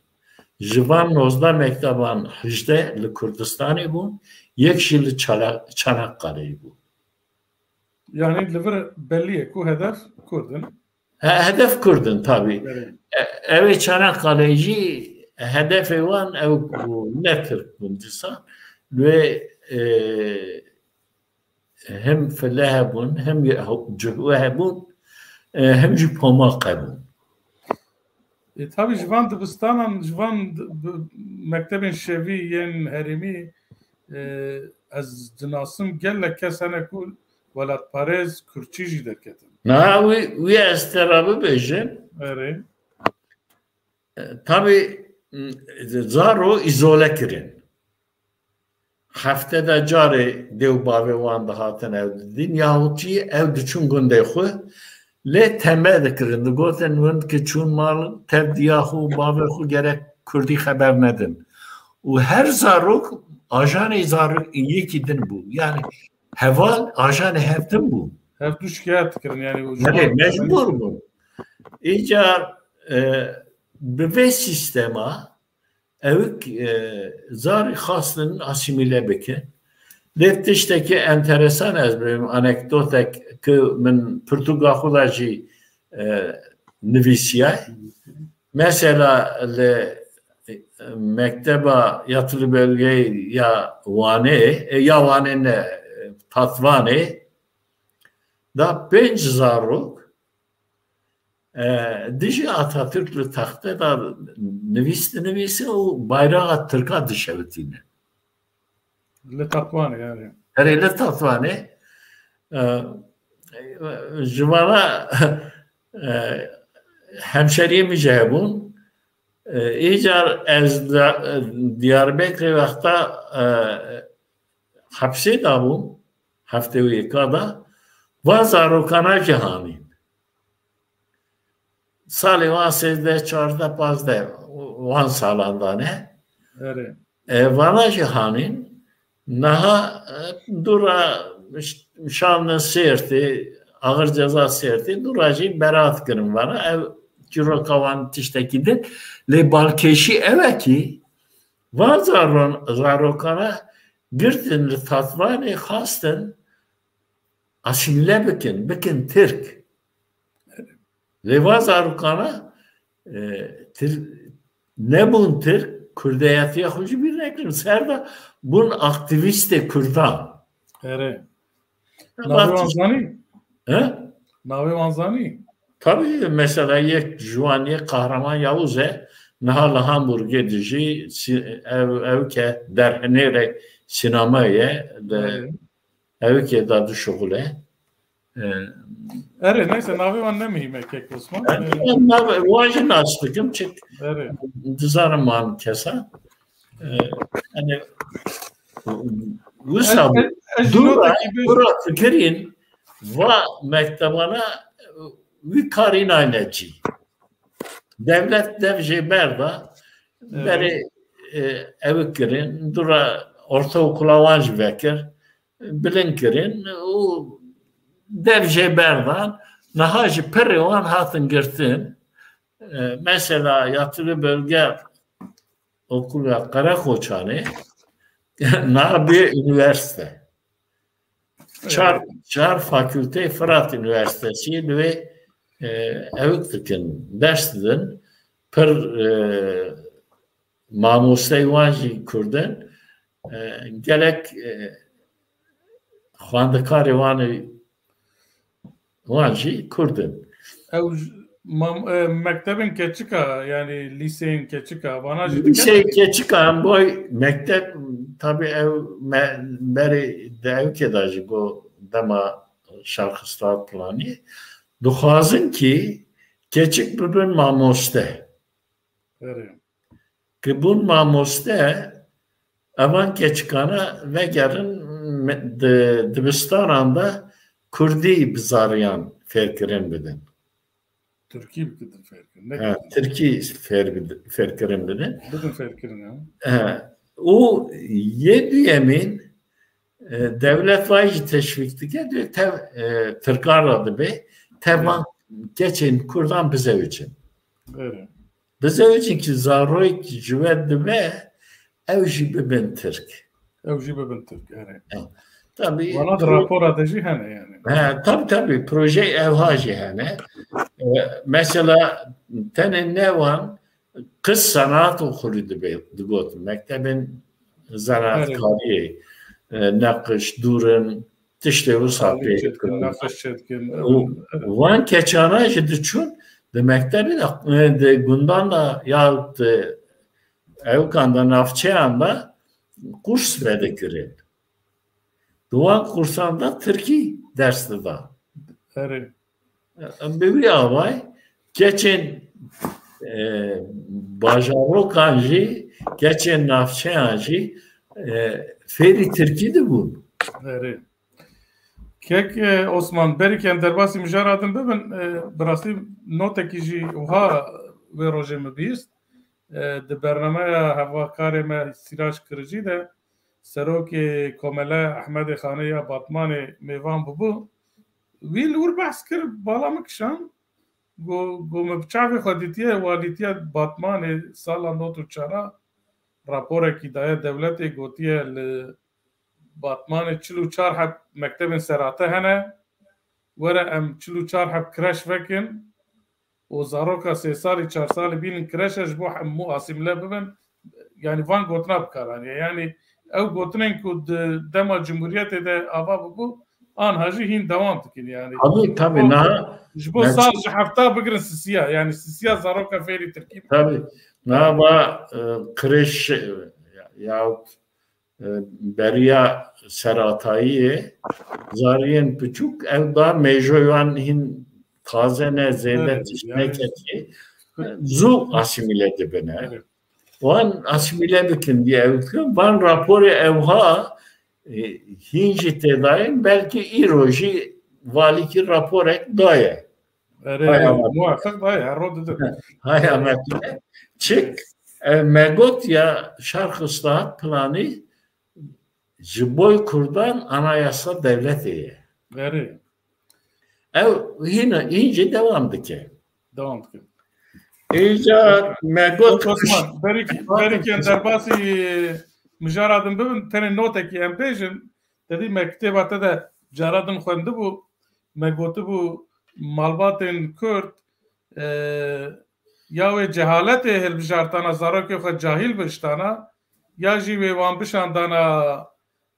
Ji van nozdeh mekteban hejdeh li Kurdistanê bûn, yek jî li Çala-, Çanakkale'yê bû. Yani li vir belli ye ku hedef Kurd in. He, hedef Kurd in tabii. Evet. E, ew ê Çanakkale jî hedefê wan ew ku ne Tirk bûn dîsa. Lê, e, hem file hebûn, hem ye-, cihwe hebûn, e, hem jî pomaq hebûn. E, tabii ji van dibistanan, ji van d-, bi-, mektebên şevî yên herêmî, e, ez dinasim gelek kes hene ku welatparêz Kurdçî jî derketin. Na, wî, wî ez te re bibêjim. Erê. E, tabii, m, zaro îzole kirin. Heftede carê dê û bavê wan dihatin ew didîn, yahut jî ew diçûn gundê xwe, lê teme dikirin. Digotin, hûn ki çûn mal, tev diya xwe û bavê xwe gerek kurdî xeber nedin. Û her zarok ajanê zarok yekî din bû. Yani heval ajanê hev din bû. Hev du şikayet dikirin, yani o Belê, zaman mecbur bûn. Îcar, e, bi vê sîstema ewik, e, zarî xwestin asîmîle bikin. Lê tiştekî enteresan ez bibêjim, anekdotek ku min pirtûka xwe de jî, e, nivîsiye. Mesela li, e, mekteba yatılı bölge ya Wanê, e, ya Wanê ne, e, Tatvanê da pênc zarok, e, dijî Atatürk li texte de nivîs dinivîse û bayraxa Tirka dişewitîne. Li Tatwanê yani. Erê, li Tatwanê, e, ji vana, e, hemşeriyê min jî hebûn. E, îcar ez di, Diyarbekirê wexta, e, hepsê de bûm, heftê û yeka de, van zarokana jî hanîn. Salê wan sêzdeh, çardeh, pazdeh, wan salan de ne. Erê. E, vana jî hanîn. Niha, e, dûra ş-, şandin Sêrtê, Ağır Ceza Sêrtê, dûra jî beraat kirin vana. Ev çîroka wan tiştekî din. Lê balkêşî ew e kî, van zaron-, zarokana girtin li Tatvanê, xwestin asîmîle bikin, bikin Tirk. Lê va zarokana, e, Tir-, nebûn Tirk, Kurdeyetiya xwe jî bîr nekirin. Ser de bûn aktîvîstê Kurdan. Erê. Navê wan zanî? He? Navê wan zanî? Tabii, mesela yek ji wan yê Kahraman Yavuz e. Niha li Hamburgê dijî, si-, ev, ew ke derhinêre sînema ye, de, Evet. Ew ke da dişuxule. E, Erê, neyse, navê wan ne muhîm e, kek Osman. Yani, E, em nav-, wan jî nas dikim, çik Erê. Dizanim wan kesa. E, yani, wisa Ez, ez, ez ji dûra, noteke bêjim. Dûra fikirîn, va mektebana, wî karî nayne cî. Dewlet dev jê berda, Evet. Berê, e, ew kirin, dûra ortaokula wan jî vekir, bilind kirin û dev jê berdan. Niha jî pirê wan hatin girtin. E, mesela yatılı bölge okulu Karakoçanê na bir üniversite. Çar, çar fakülte Fırat Üniversitesi ve e, ew dikin, ders didin, pir e, mamostey wan jî Kurd in, e, gelek e, xwendekarê wan ê wan jî Kurd in. Ew j-, mam-, e, mektebên keçik a, yanî lîseyên keçik a, vana jî dikin? Lîseyê keçik a, em boy mekteb, tabî ew me-, berê di ewkê de jî got dema şerxistan planî, dixwazin kî keçik bibin mamoste. Erê. Ki bûn mamoste, evan keçikana vegerin me-, di, dibistanan de Kurdî bi zariyan fêrkirin bidin. Tirkî bidin fêrkirin, ne Ha, Kurdî. Tirkî fêr bid-, fêrkirin bidin. Bidin fêrkirin, ha. Ha, û yê duyemîn, e, dewlet vay jî teşvîk dike, diyor, tev, e, Tirkan ra dibe, tevan Evet. keçên Kurdan bizewicin. Evet. Bizewicin ki zaroyek ji we dibe, ew jî bibin Tirk. Ew jî bibin Tirk, evet. Evet. Tabii, Vana di pro-, rapora de jî hene yani. He, tabii, tabii, proje evha jî hene. E, mesela tenê newan kız sanat okulu dibe, digot, mektebin zanaatkariyê, e, neqiş, durin, tiştê wisa Tarî pê çêdikin, dikin. Neqiş çêdikin. Û Evet. wan keçana jî diçûn, di mektebê de, e, di gundan de ya di ewkan de, navçeyan de kurs vedikirin. Di wan kursan de Tirkî ders dida. Erê. Em bi wî avay keçên, e, bajarokan jî, keçên navçeyan jî, e, fêrî Tirkî dibûn. Erê. Kek, e, Osman, berî ke em derbasî mijara din bibin, e, bi rastî notekî jî wiha wê rojê min bihîst. E, di bernameya hevakarê me Sîrac Kiricî de Serokê Komele Ehmedê Xanê ya Batmanê mêvan bûbû. Wî li wir behs kir, bala min kişand. Got, got, min bi çavê xwe dîtiye, walîtiya Batmanê sala nod û çar a raporekî daye dewletê, gotiye li Batmanê çil û çar heb mektebên serate hene. Were em çil û çar heb kreş vekin û zaroka sê salî, çar salî bînin kreşe ji bo hemû asîmle bibin. Yani van gotina bi kar aniye. Yani ew gotinên ku di dema Cumhuriyetê de ava bûbû, anha jî hîn dewam dikin yani. Tabii, tabii, O, niha ji bo mes- sal ji hefta bigirin sisiya. Yani sisiya zaroka fêrî Tirkî. Tabii. Niha va, e, kreş, e, yahut, e, beriya seratayiyê zariyên piçûk ew da mêjoyan hîn taze ne, zêde Evet, tişt yani. neketiye. Zû asîmîle dibine. Evet. Wan asîmîle bikin diye ew dikin. Van raporê ewha, e, hîn jî têdayên, belkî îro jî valîkî raporek daye. Erê, Haya me- muhakkak daye, her rod didin. Haya me tune. Çik, e, me got ya şerx islahat planî ji boy Kurdan anayasa devletê ye. Erê. Ew hîna, hîn jî devam dike. Devam dike. Îcar me got Osman, berî ke, berî ke em derbasî mijara din bibin, tenê notekî em bêjin, te dî me kitêba te de cara din xwendibû, me gotibû malbatên Kurd, e, ya wê cehaletê hilbijartana, zarokê xwe cahîl biştana, ya jî wê wan bişandana,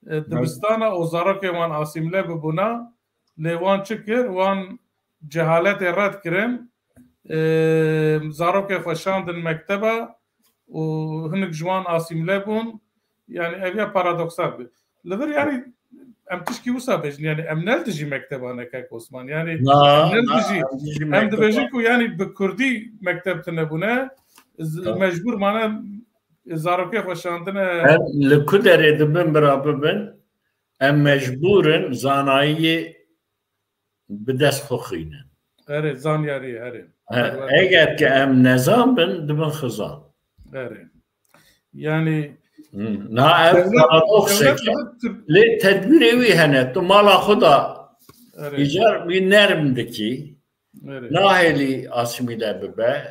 e, dibistana û zarokê wan asîmle bibûna, lê wan çi kir? Wan cehaletê red kirin, e, zarokê xwe şandin mekteba û hinek ji wan asîmle bûn. Yani ev ya paradoksal bi. Li vir yani em tişkî wisa bêjin, yani em ne li dijî mekteba ne kek Osman. Yani Na, em ne li na, dijî, em dijî em mekteba. dibêjin ku yani bi kurdî mekteb tune bûne, z-, Tamam. mecbûr mane zarokê xwe şandine. Em li ku derê dibin bira bibin, em mecbûr in zanayiyê bi dest xwe xwînin. Erê, zanyarî, erê. He, eger ke em nezan bin, dibin xizan. Erê. Yani Hmm, na ev devlet, paradoks devlet e ki, Türk- lê tedbîrê wî hene, tu mala xwe da Erê. îcar wî nerm dikî, Erê. nahêlî asîmîle bibe,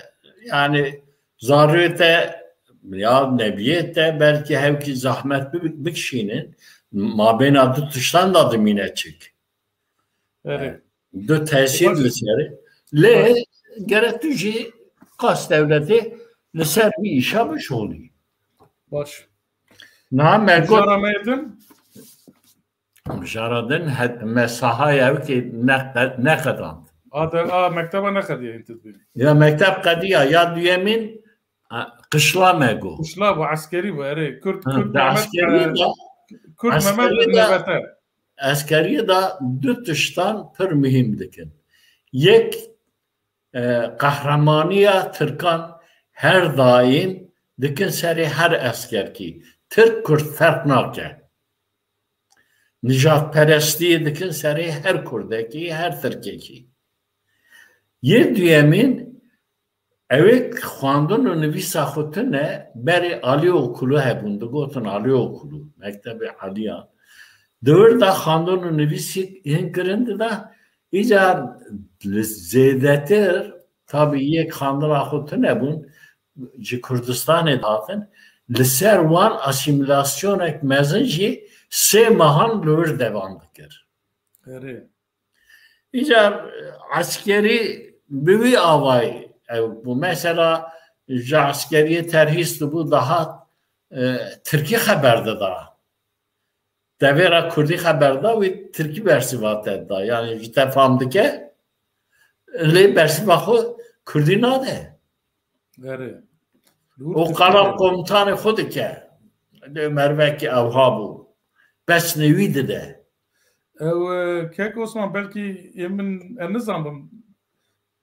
Yani zarûyê te ya nebiyê te belkî hewkî zahmet bi-, bikişînin, mabêna du tiştan da dimîne çik. Erê. Du tesîr Baş. Li ser. Lê Baş. Gere tu jî qas dewletê li ser vî îşa bişolî. Baş. Niha me got Jara me din? Jara din het-, me sahaya wekî neqe-, neqedand. A, de, a, mekteba neqediye hîn tu dibî. Ya mekteb qediya, ya duyemîn, a, qişla me got. Qişla bu, eskerî bu, erê. Kurd, Ha, Kurd de Mehmet, eskerî e, de, Kurd Mehmet eskerî de, Nöbete. Eskerî de du tiştan pir muhîm dikin. Yek, e, qehremaniya Tirkan her daîm dikin serê her eskerkî. Tirk Kurd ferq nake. Nijadperestiyê dikin serê her Kurdekî, her Tirkekî. Yê duyemîn, ew ê xwendin û nivîsa xwe tune, berê Alî Okulu hebûn, digotin Alî Okulu, Mektebê Aliyan. Di wir de xwendin û nivîsî hin kirin dida, îcar li zêdetir, tabî yek xwendina xwe tune bûn, ji Kurdistanê dihatin, li ser wan asîmîlasyonek mezin jî sê mehan li wir devam dikir. Erê. Îcar eskerî bi wî avayî ew bû. Mesela ji eskeriyê terhîs dibû, dihat, e, tirkî xeber dida. Devêra kurdî xeber da, wî tirkî bersîva te dida. Yani ji te fam dike, lê bersîva xwe kurdî nade. Erê. Li wir O tirkî qala de. Komutanê xwe dike. Lê mervekî ewha bû. Pesnê wî dide. Ew, e, kek Osman, belkî ê min, ez nizanim,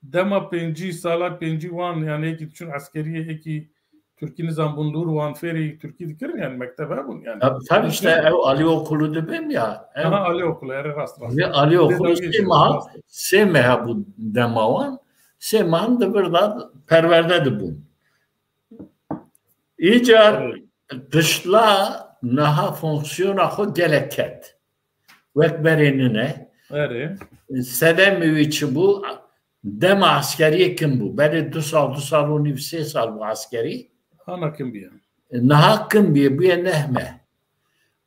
dema pêncî, sala pêncî wan, yani êkî diçûn eskeriyê, êkî tirkî nizanbûn, li wir wan fêrî tirkî dikirin, yani mekteb hebûn, yani. Tabii, tabii işte ew Alî Okulu dibêm ya. Ew Aha, Alî Okulu, erê, rast, rast. Alî Okulu Lê sê meha, rast. Sê meha bû dema wan, sê mehan di vir de perwerde dibûn. Îcar Erê. Qişla niha fonksiyona xwe gelek ket. Wek berê nine. Erê. Sedemê wî çi bû? Dema eskeriyê kim bû. Berê du sal, du sal û nîv, sê sal bû eskerî. Ana kim bûye? Niha kim bûye? Bûye neh meh.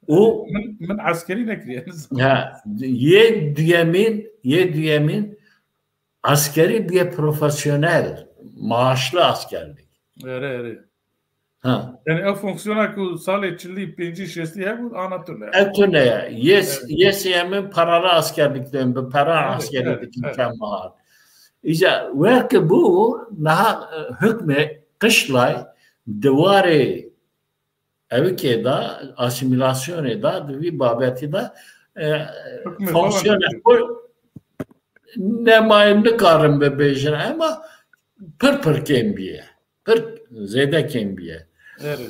Û Min, min eskerî nekiriye, nizanim. Ha, yê duyemîn, yê duyemîn eskerî bûye profesyonel, maaşlı askerlik. Erê, erê. Ha. Yani ev fonksiyona ku salê çilî, pêncî, şêstî hebû, ana tune. Ev tune ye. Yes, Evet. Yes, yemin paralı askerlik dikin, bi para Evet, askerlik evet, dikin evet. Kema. Îca weke bû, niha, e, hukmê qişlay di warê evikê de, asîmîlasyonê de, di vî babetî de, e, Hukmê xwe fonksiyonê wendikir. Xwe nemayê nikarin bibêjin, ema pir pir kêm bîye. Pir zêde kêm bîye. Erê.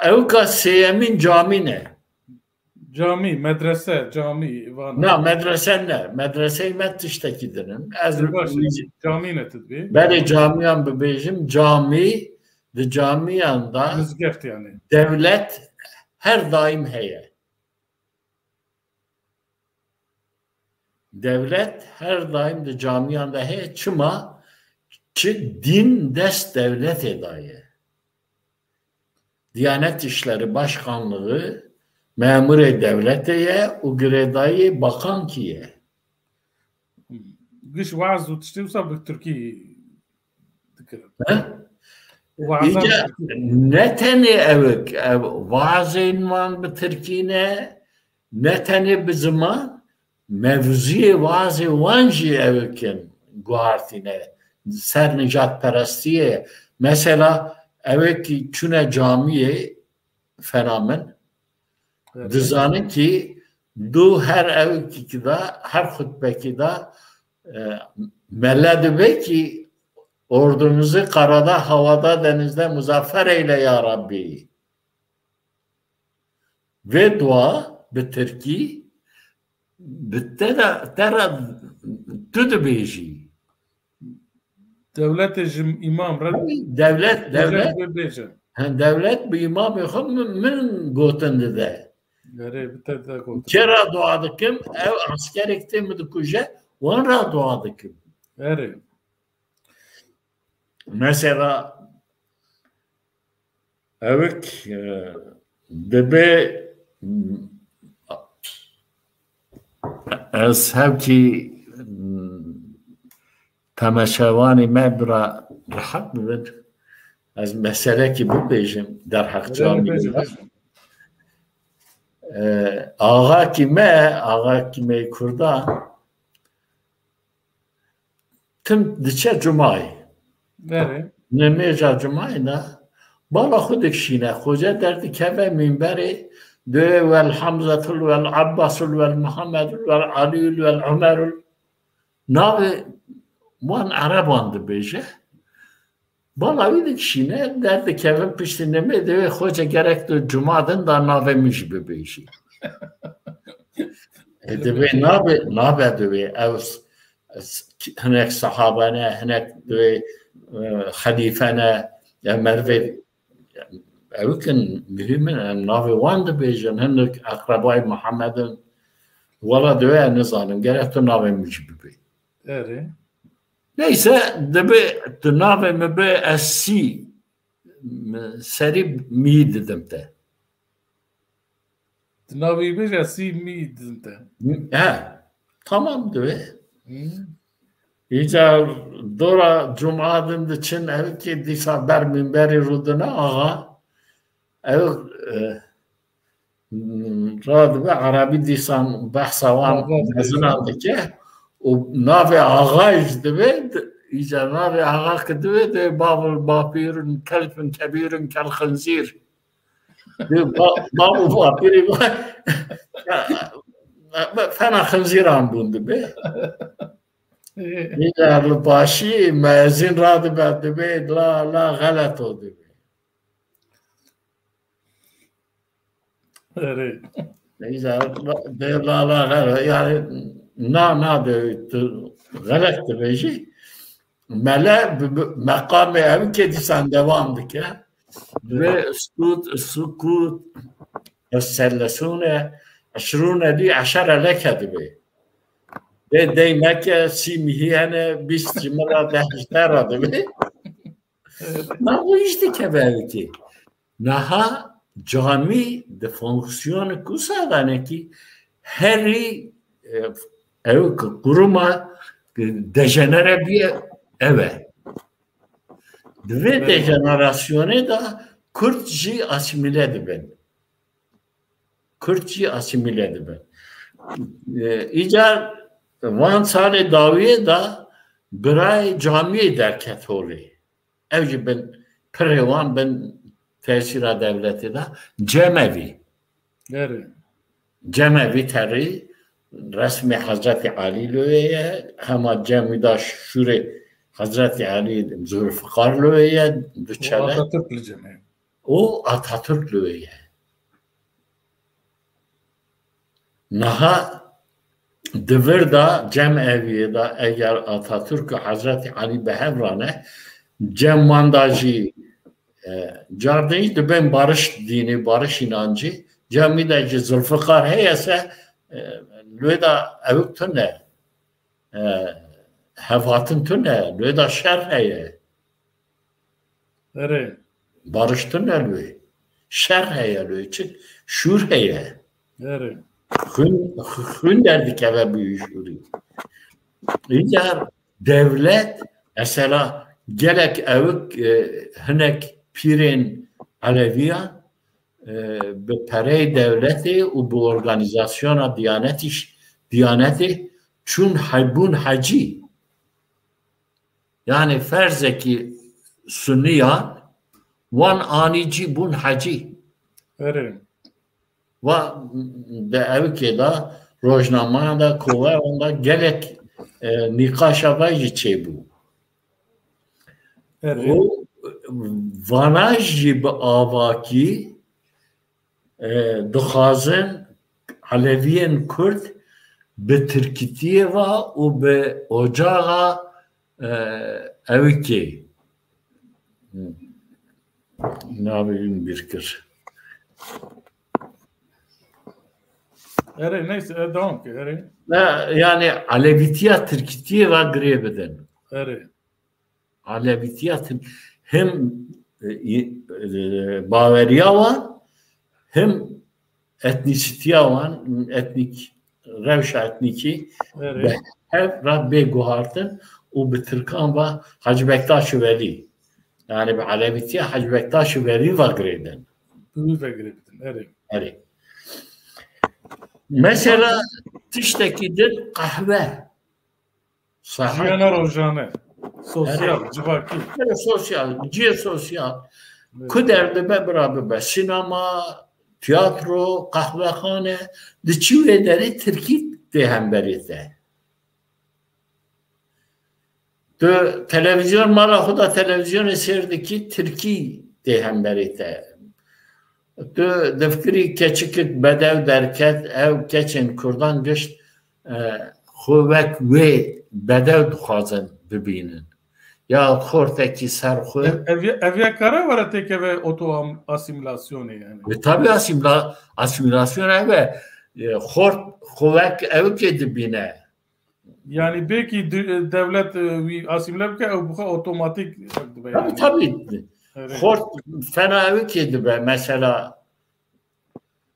Ewka sêyemîn camî ne. Camî, medrese, camî, vana. Na, medrese ne. Medreseyê me tiştekî din in. Ez Ê baş, wî camî ne tu dibê? Berê camiyan bibêjim, camî, di camiyan da Mizgeft yani. Dewlet her daim heye. Dewlet her daim di camiyan de heye. Çima? Çi din dest dewletê de ye. Diyanet İşleri Başkanlığı memurê dewletê ye û girêdayî bakankî ye. Giş waaz û tiştê wisa bi tirkî dikirin. He? Waazan Îca bi tirkî. Ne tenê ew, ew vaazên wan bi tirkî ne, ne tenê bi ziman, mevzuyê vaazê wan jî ew kin guhartîne. Ser nijadperestiyê. Mesela ew ki çûne camiyê, fena min. Evet. Dizanin ki du her ew ki da, her xutbekî da, e, mele dibe ki ordumuzu karada, havada, denizde muzaffer eyle ya Rabbi. Vê dua bi tirkî bi te de, te re tu dibêjî. Dewletê ji îmam re Dewlet, dewlet, bêje. He, dewlet bi îmamê xwe min, min gotin dide. Erê, bi te de gotin. Kê re dua dikim? Ew eskerek tê min dikuje, wan re dua dikim. Erê. Mesela, ewik, e, dibe, ez hevkî, temaşevanê me bira rehet bibin. Ez meselekî bibêjim derheq camî. E, axakî me, axakî me Kurda, tim diçe cumayê. Nerê? Nimêja cumayê de bala xwe dikişîne. Xoce derdikeve mînberê, dê wel Hemzetul, wel Abbasul, wel Muhammedul, wel Aliyul, wel Umerul. Navê wan Ereban dibêje. Bala wî dikişîne, derdikevin piştî nimê, dê wê xoce gerek tu cuma din da navê min jî bibêjî. E, divê nabe, nabe divê. Ew s-, s-, hinek sahabe ne, hinek divê, e, xelîfe ne, ya mervê, ew kin muhîm in, em navê wan dibêjin, hinek eqrebayê Muhammed in. Wala divê ez nizanim, gerek tu navê min jî bibê. Erê. Neyse, dibe tu navê min bê, ez sî, serî mî didim te. Tu navê bêje, sî mî didim te. He, tamam dibe. Hı. Îcar dora cuma din diçin, ev ki dîsa ber mînberî rûdine axa. Ev, e, radibe Erebî dîsan behsa wan mezinan dike û navê axa jî dibe, îcar navê axa ki dibe, dibe bavul bapîrun kelfin kebîrun kel xinzîr. Dê ba-, bab û bapîrê ba-, ya, fena xinzîran bûn dibe. Îcar li başî mezîn radibe dibe, la, la, xeleto dibe. Erê. Îcar, dê la, la, xeleto. Yani, na, na, de, tu xelet dibêjî. Mele bi, bi, meqamê ew ke dîsan devam dike. Ve sukut, sukut, yesellesûne, eşrûne lî eşere leke dibe. Dê dey meke, sî mihî hene, bîst ji min ra, deh ji te ra dibe. Na, bu işte kebeviki. Naha camî di fonksiyonu kusa danekî herî, e, ew ki kuruma, e, dejenere bîye ev e. Di vê dejenerasyonê de Kurd jî asîmîle dibin. Kurd jî asîmîle dibin. E, îcar van salê dawiyê de birayê camiyê derket holê. Ew jî bin pirê wan bin tesîra dewletê de. Cemevî. Erê. Cemevî terî resmê Hezretî Alî li wê ye. Hema cemî da şûrê Hezretî Alî Zulfikar li wê ye. Du çele. Atatürk li cemê. Û Atatürk li wê ye. Niha di vir de cem eviyê de eger Atatürk û Hezretî Elî bi hev re ne, cem wan de jî, e, car din jî dibên bariş dînî, bariş înancî, cem wî de jî Zulfikar heye se, e, li wê de ewik tune, e, hevhatin tune, li wê de şer heye. Erê. Bariş tune li wê. Şer heye li wê. Çi? Şûr heye. Erê. Xwîn, xwîn derdikeve bi wî şûrî. Îcar dewlet, mesela gelek ewik, e, hinek pîrên Eleviyan, e, bi pereyê dewletê û bi organîzasyona Diyanetî ş-, Diyanetê çûn he-, bûn hecî. Yani ferzekî suniyan wan anî cî bûn hecî. Erê. Va de evikê de rojnameyan de, koveyan de gelek, e, nîqaşa vay jî çêbû. Erê. Û vana jî bi avakî e, dixwazin Eleviyên Kurd bi tirkîtiyê ve û bi ocaxa, e, ewikê, navê wî min bîr kir. Erê, neyse, e, devam ke, erê. Ne, yani Elevîtiya tirkîtiyê ve girê bidin. Erê. Elewîtiya tim-, him, e, e, baweriya wan, him etnîsîtiya wan, etnîk, rewşa etnîkî Erê. bi hev re bê guhartin û bi tirkan ve Hacı Bektaş Veli. Yani bi Elewîtiya Hacı Bektaş Veli ve girêdin. Bi wî ve girêdin, erê. Erê. Mesela tiştekî din qehwe. Saha Jiyana rojane. Sosyal, Erê. civakî. Erê, sosyal, cihê sosyal. Evet. Ku derdibe bira bibe. Sinema, tiyatro, qehwexane, di çi wê derê tirkî tê hemberê te. Tu televîzyon, mala xwe de televîzyonê sêr dikî, tirkî tê hemberê te. Tu difikirî keçikek bedew derket, ew keçên kurdan gişt, e, xwe wek wê bedew dixwazin bibînin. Ya xortekî ser xwe. Ev, ev, ev ya kara were têkeve oto am-, asîmîlasyonê yani. Ve tabii asîmla-, asîmîlasyon ev e. E, xort xwe wek ew kê dibîne. Yani belkî di-, dewlet, e, wî asîmle bike, ew bi xwe otomatik dibe Tabii yani. tabii. Evet. Xort fena ew kê dibe. Mesela,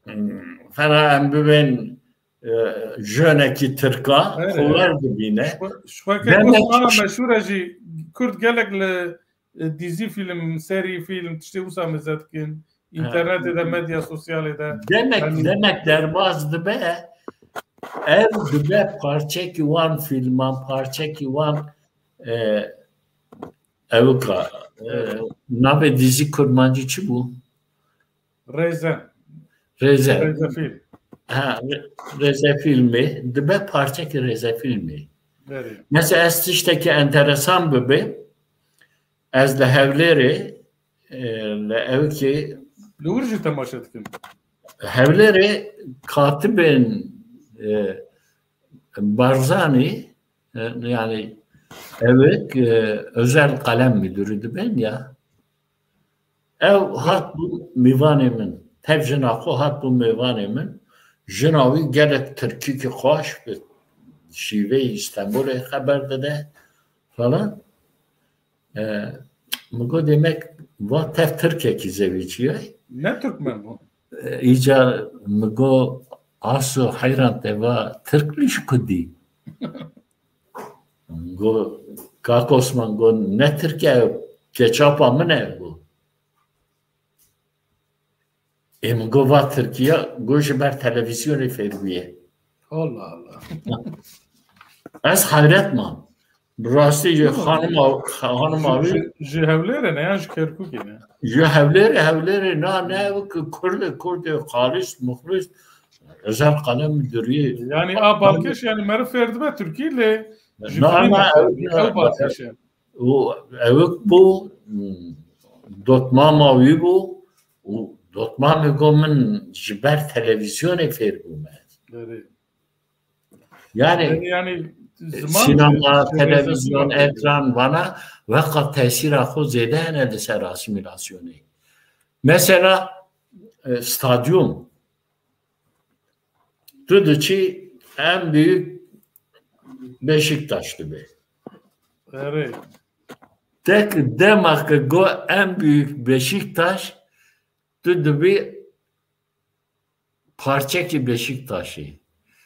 hmm, fena em bibên, e, jönekî Tirka, Evet. xwe wer dibîne. Xwe-, xwe ke Demek Osmana ki meşhur e jî, Kurd gelek li, e, dizî film, serî film, tiştê wisa mêze dikin. He. Înternetê de, medya sosyalê de. Demek, Yani demek derbas dibe, ev dibe parçekî wan filman, parçekî wan, e, ewika, e, Evet. navê dizî kurmancî çi bû? Rêze. Rêze. Rêzefîlm. Ha, re-, rêzefîlmê. Dibe parçekî rêzefîlmê. Berê. Mesela ez tiştekî enteresan bibe, ez li Hewlêrê, e, li ewkê Li wir jî temaşe dikim. Hewlêrê katibên, e, Barzanî, e, yani ewek, e, özel kalem müdürü dibên ya. Ew hat bû mêvanê min. Tev jina xwe hat bû mêvanê min. Jina wî gelek tirkîkî xweş bi şîveyê Îstenbolê xeber dide falan. E, min got, demek va tev tirkekî zewiciyay. Ne Türkmen bu? E, îca min got, aso heyran te va tirk lîş kudî. Min got, kak Osman, got, ne tirke, keçapa min e, got. Ê min got, va Tirkiye, got, ji ber televîzyonê fêr bûye. Allah Allah. Ez heyret mam. Bi rastî jî Yok. xanima, xanima Ji, wî ji, ji Hewlêrê ne ya ji Kerkûkê ne? Ji Hewlêrê, Hewlêrê na ne ew ki Kurd e, Kurd e, xalis, muxlis, özel kalem müdürü. Yani a balkêş yani meriv fêr dibe Tirkî lê ji Na, filmê na, fêr ew, dibe. Ew balkêş e. û ewik bû, hmm, dotmama wî bû û dotmamê got min ji ber televîzyonê fêr bûme. Erê. Yani, Yani, yani, ziman sînema, jî, jî televîzyon, rêzefîlm e. ekran vana weka tesîra xwe zêde hene li ser asîmîlasyonê. Mesela, e, stadyum. Tu diçî en büyük Beşiktaş dibe. Erê. Tek dema ke got en büyük Beşiktaş, tu dibî parçekî Beşiktaşê.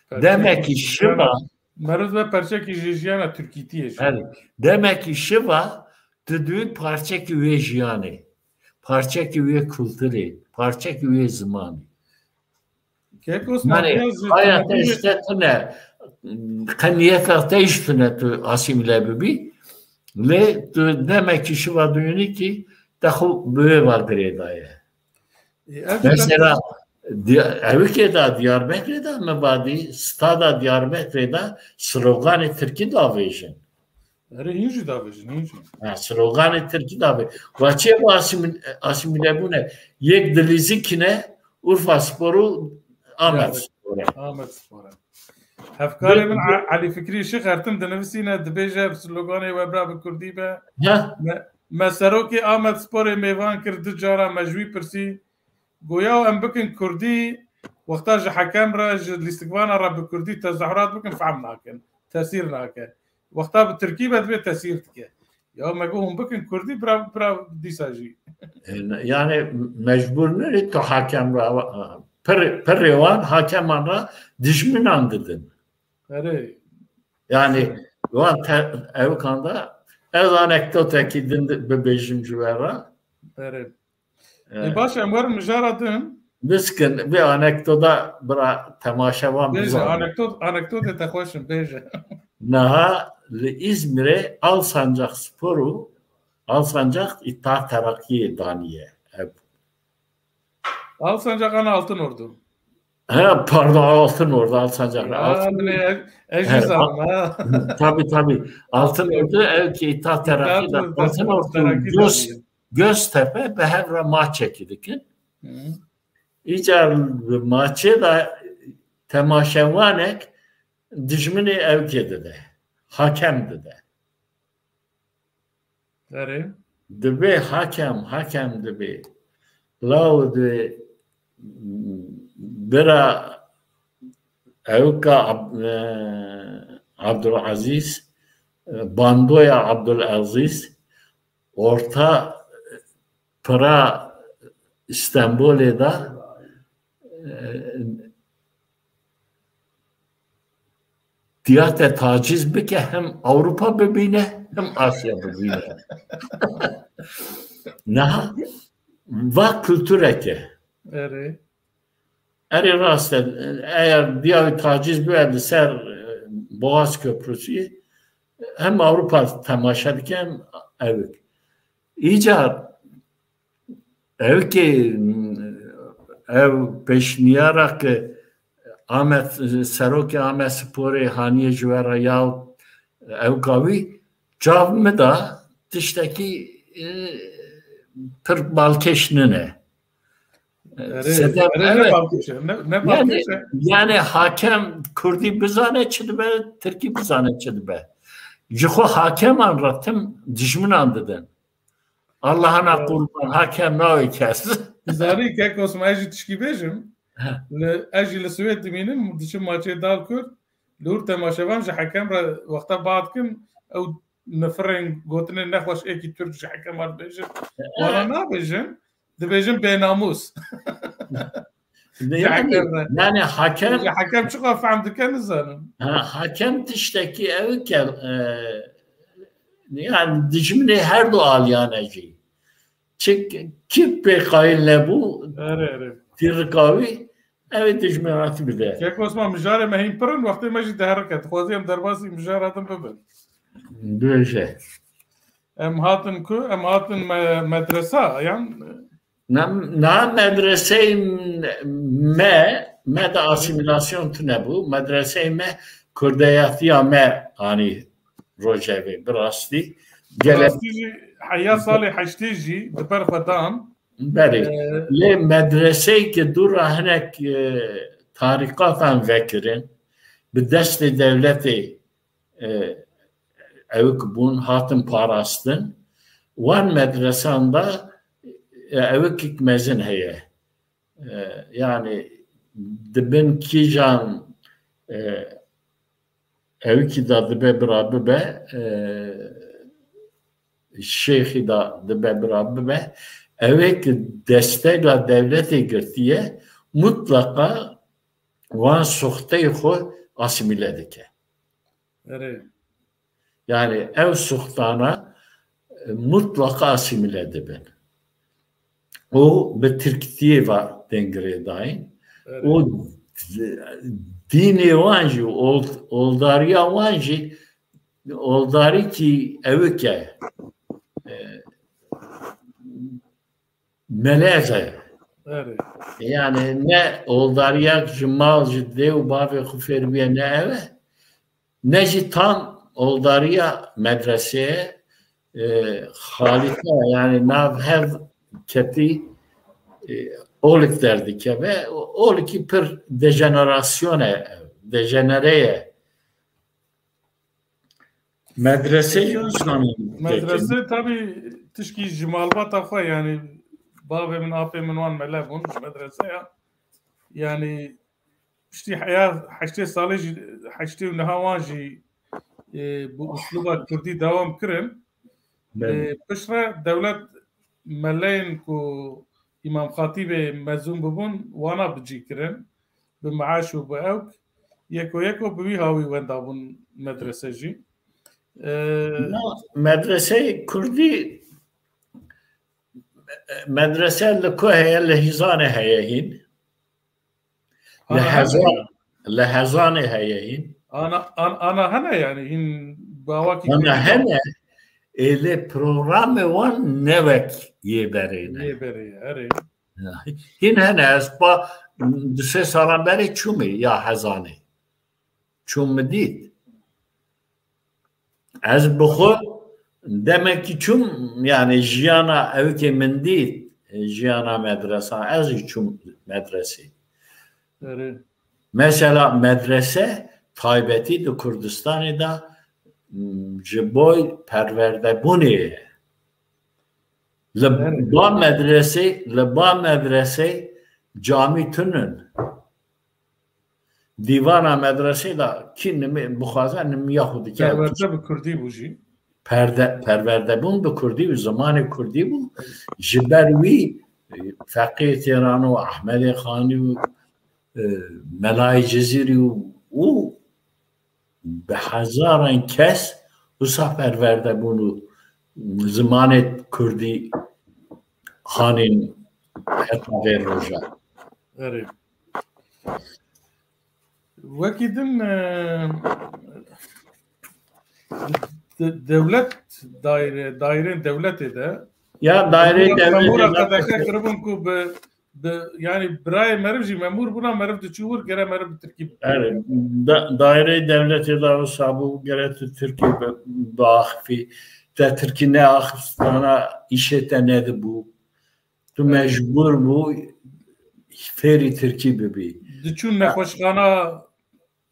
Parçekî Demek ki jiyana, şiva meriv ve parçekî ji jiyana Tirkîtiyê jî. Evet. Demek ki şiva tu dibî parçekî wê jiyanê, parçekî wê kulturê, parçekî wê zimanê. Kek Osman, Yani, biraz ji haya te tenebî işte tune, qe niyeta te jî tune tu asîmîle bibî. Lê tu demek ki şiva duyunî ki te xwe bi wê va girêdaye. E, ev Mesela, Di-, Ewikê de, Diyarbekirê de, me vadî, stada Diyarbekirê de sloganê tirkî davêjin. Erê, hîn jî davêjin, hîn jî. Ha, sloganê tirkî davê. Wa çê bu asîmîl-, asîmîle bûne. Yek dilîzikine, Urfa Spor û Amed Diyarbekir. Spor e. Amed Spor e. Hevkarê min A-, Elî Fikrî Şixer tim dinivîsîne, dibêje, sloganê we bira bi kurdî be. Ha? Me, me serokê Amed Sporê mêvan kir, du cara me ji wî pirsî, Goya em bikin kurdî, wexta ji hekem re, ji lîstikvana re bi kurdî tezahûrat bikin, fehm nakin, tesîr nake. Wexta bi tirkî be, divê tesîr dike. Ya me got hûn bikin kurdî, bira, bira dîsa jî. Yani mecbur nirê tu hakem ra, pir, pirê wan hakeman ra dijminan didin. Erê. Yani wan te, ewikan da ez anekdotekî din bibêjim ji we ra. Erê. Ê, baş e, em werin mijara din. Biskin, bir anekdota bira temaşevan bizan. Anekdot, anekdotê te xweş in, bêje. Niha li Îzmirê Alsancak Spor û Alsancak Îttihat Terakkiyê daniye. Ev Alsancak an Altın Ordu. Ha, pardon, Altın Ordu, Alsancak. Ya, Altın... ez, ez evet, zanim, ha. Tabii, tabii. Altın Ordu, ev ki Îttihat Terakî de. Altın Ordu, Göz, Göztepe bi hev re maçekî dikin. Hı. Îcar bi maçê de temaşevanek dijminê ew kê dide. Hakem dide. Erê. Dibê hakem, hakem dibê. Law dibê bira ewka Ab-, e, Abdulaziz, e, bandoya Abdulaziz, orta pira Stenbolê de, e, diya te taciz bike, hem Ewropa bibîne, hem Asya bibîne. Niha va kultureke. Erê. Erê rast e, eger diya wî taciz bibe li ser, e, Boğaz Köprüsü, hem Ewropa temaşe dike, hem ewik. Îcar Ew ki, ew pêşniyara ki Amed, serokê Amedsporê haniye ji we re ya, ew ka wî çav min da tiştekî, e, pir balkêş nine. Erê, sedem, erê, ne balkêş e, ne, ne balkêş e. Yani hakem kurdî bizane çi dibe, tirkî bizane çi dibe. Ji xwe hakeman re tim dijminan didin. Allahana qurban, hakem nayê kes. Zanî kek Osman, ez jî tişkî bêjim. Li, ez jî li Swêd dimînim, diçim maçê Dal Kurd. Li wir temaşevan ji hekem re wexta ba dikin, ew nifirên gotinên nexweş êkî Tirk ji hekema dibêjin. Wana nabêjin, dibêjin bênamûs. Yani, yani hakem, hakem çiqa fehm dike nizanim. Ha, hakem tiştekî ew ke, e, yani dijminê her du aliyane jî. Çi kî pê qayil nebû, erê, erê, tîrika wî, ew ê dijminatî bide. Kek Osman, mijarê me hîn pir in, wextê me jî diherike. Dixwazî em derbasî mijara din bibin. Bêje. Em hatin ku? Em hatin me-, medresa, yan? Na, na medreseyê me, me de asîmîlasyon tune bû. Medreseyê me kurdeyatiya me anî rojevê, bi rastî. Bi rastî jî heya salê heştê jî di ber xwe dan. Berê. Ee, lê medreseyê ki dû re hinek, e, tarîqatan vekirin, bi destê dewletê, e, ewik bûn, hatin parastin. Wan medresan de, e, ewikik mezin heye. E, yani di bin kîjan, e, ewikî de dibe bira bibe, e, şêxî de dibe bira bibe, ewik destega dewletê girtiye, mutlaqa wan suxteyê xwe asîmîle dike. Erê. Yani ew suxtana, e, mutlaqa asîmîle dibin. Û bi tirkîtiyê ve tên girêdayîn. Erê. Û dînê wan jî, ol-, oldariya wan jî, oldarîkî ewik e. E, melez e. Erê. Yani ne oldariyak ji mal, ji dê û bavê xwe fêr bûye, ne ev e, ne jî tam oldariya medreseyê, e, xalîte, yani nav hev ketî, e, olik derdikeve. O-, olikî pir dejenerasyon e, dejenere ye. Medrese Yunus'tan. Medrese tabii tişkî ji malbata xwe, yani bavê min, apê min wan mele bûn ji medreseya. Yani piştî heya heştê salê jî, heştê û neha wan jî, e, bi usluba kurdî dewam kirin. Belê. Piştre dewlet meleyên ku Îmam Xatîbê mezûn bibûn, wana bi cî kirin, bi meaş û bi ewk, yeko yeko bi wî hawî wenda bûn medrese jî. E, Na, medreseyê Kurdî, medrese li ku heye? Li Hîzanê heye hîn. Li Ana hene. Hezan, li Hezanê heye hîn. Ana, an-, ana hene yani, hîn bawakî Ana hene. Ê lê programê wan ne wek yê berê ne. Yê berê, erê. Ya, hîn hene, ez pa du sê salan berê çûmê ya Hezanê. Çûm min dît. Ez bi xwe demekî çûm, yani jiyana ewkê min dît, jiyana medresan, ez jî çûm medresê. Erê. Mesela medrese taybetî di Kurdistanê de, m, ji bo perwerdebûnê ye. Li Erê. ba medresê, li ba medresê camî tunin. Dîvana medresê de kî nimê bixwaze nimiya xwe dike. Perwerde bi kurdî bû jî. Perde-, perwerdebûn bi kurdî û zimanê kurdî bû. Ji ber wî, e, Feqiyê Têran û Ehmedê Xanî û, e, Melayê Cizîrî û, û bi hezaran kes wisa perwerde bûn û zimanê kurdî hanîn heta vê roja. Erê. Wekî din, e, de-, dewlet daire-, dairên dewletê de Ya daireyê memûra, dewletê memûra de qedexe kiribûn ku bi, bi, yani birayê meriv jî memûr bûna, meriv diçû wir, gere meriv bi tirkî bi. Erê, da-, daireyê dewletê de wisa bû, gere tu tirkî bi, biaxifî. Te tirkî neaxistana, îşê te nedibû. Tu Evet. mecbûr bû fêrî tirkî bibî. Diçûn Ha. nexweşxana,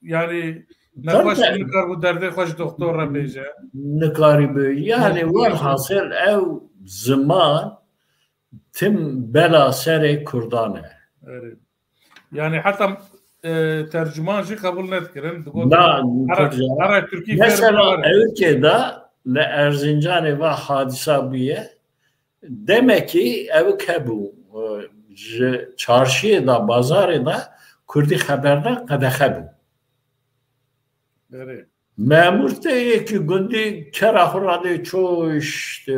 yani Tabii, nexweş tabii. nikarbû derdê xwe ji doktor re bêje. Nikarî bi. Yani Mecbûr welhasil ew ziman tim bela serê Kurdan e. Erê. Yani heta, e, tercüman jî qebûl nedikirin. Digot, Na, hera, tercüman. hera Tirkî Mesela fêr bû, erê. ewkê de li Erzincanê va hadisa bûye. Demekî ew hebû, e, ji çarşiyê de, bazarê de Kurdî xeber de qedexe bû. Erê. Memûr te yekî gundî kera xwe radê çoş, te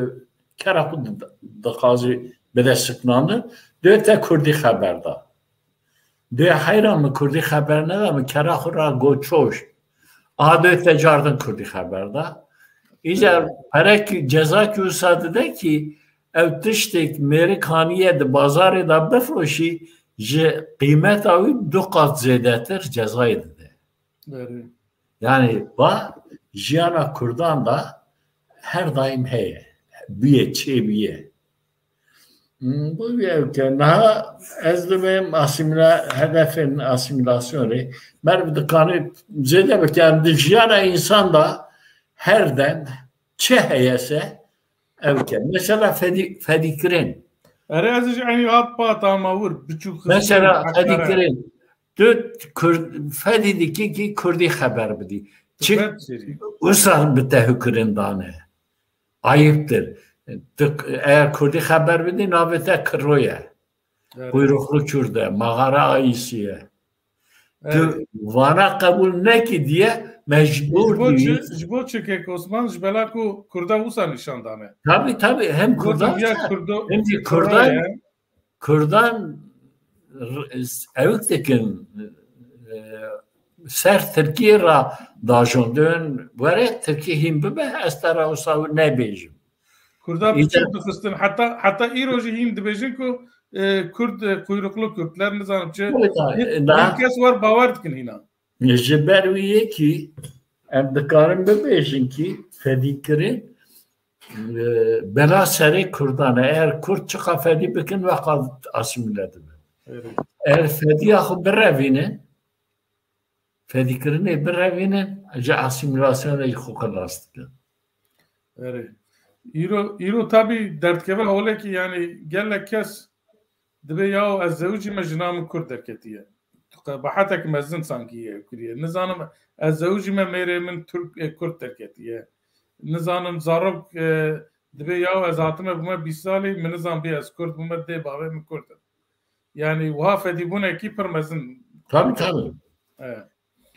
kera xwe di-, dixwazî bide siknandin, dê te Kurdî xeber da. Dê heyra min Kurdî xeber neda, min kera xwe ra got çoş. A dê te cardin Kurdî xeber da. Îcar perekî, cezakî wisa dide kî ew tiştêk mêrik haniye di bazarê de bifroşî, ji qîmeta wî du qat zêdetir cezayê dide. Erê. Yani va jiyana Kurdan da her daim heye. Bûye, çêbûye. Hmm, bu bir ülke. Niha ez dibêm asimila-, hedefên asimilasyonê. Meriv dikanî zêde bike. Yani di jiyana insan da her dem çi heye se ew ke. Mesela fedî-, fedîkirin. Erê, ez ji eynî hat pa tamawir, biçûk xistin, Mesela hekare. fedîkirin. Tu Kurd, fedî dikî ki Kurdî xeber bidî. Tu Çi fed serî. Wisa bi te hukirin dane. Ayıptır. Tu, eğer Kurdî xeber bidî, navê te Kiro ye. Evet. Kuyruklu Kürd e, mağara ayısı ye. Tu Evet. vana qebûl nekî diye mecbûr Ji bo çi, dî. ji bo çi kek Osman, ji bela ku Kurda wisa nîşan dane. Tabii, tabii, hem Ji bo Kurdan, diya Kurdo-, hem de Kurdo Kurdan, ye. Kurdan r-, ewk dikin, e, ser Tirkiye ra dajon dön, were Tirkiye hîn bibe, ez te ra wisa nebêjim. Kurda Îcar biçûk dixistin, heta, heta îro jî hîn dibêjin ku, e, Kurd, e, kuyruklu Kurdler, nizanim çi. Tabii, tabii. Hîn, E, daha hîn kes wer bawer dikin hîna. Ji ber wî yekî em dikarin bibêjin ki fedîkirin, e, bela serê Kurdan e. Eğer Kurd çiqa fedî bikin, weqa asîmîle dibin. Evet. Eğer fediya xwe birevînin, fedîkirinê birevînin, ji asîmîlasyonê jî xwe xilas dikin. Erê. Îro, îro tabî derdkeve holekî, yani gelek kes dibê yaw ez zewicî me jina min Kurd derketiye. Tu qebahetek mezin sankî ye kiriye. Nizanim ez zewicî me mêrê min Türk, e, Kurd derketiye. Nizanim zarok, e, Dibê ya ez hatime bûme bîst salî, min nizanbî ez Kurd bûme, dê bavê min Kurd im. Yanî wiha fedîbûnekî pir mezin. Tabii tabii. Evet.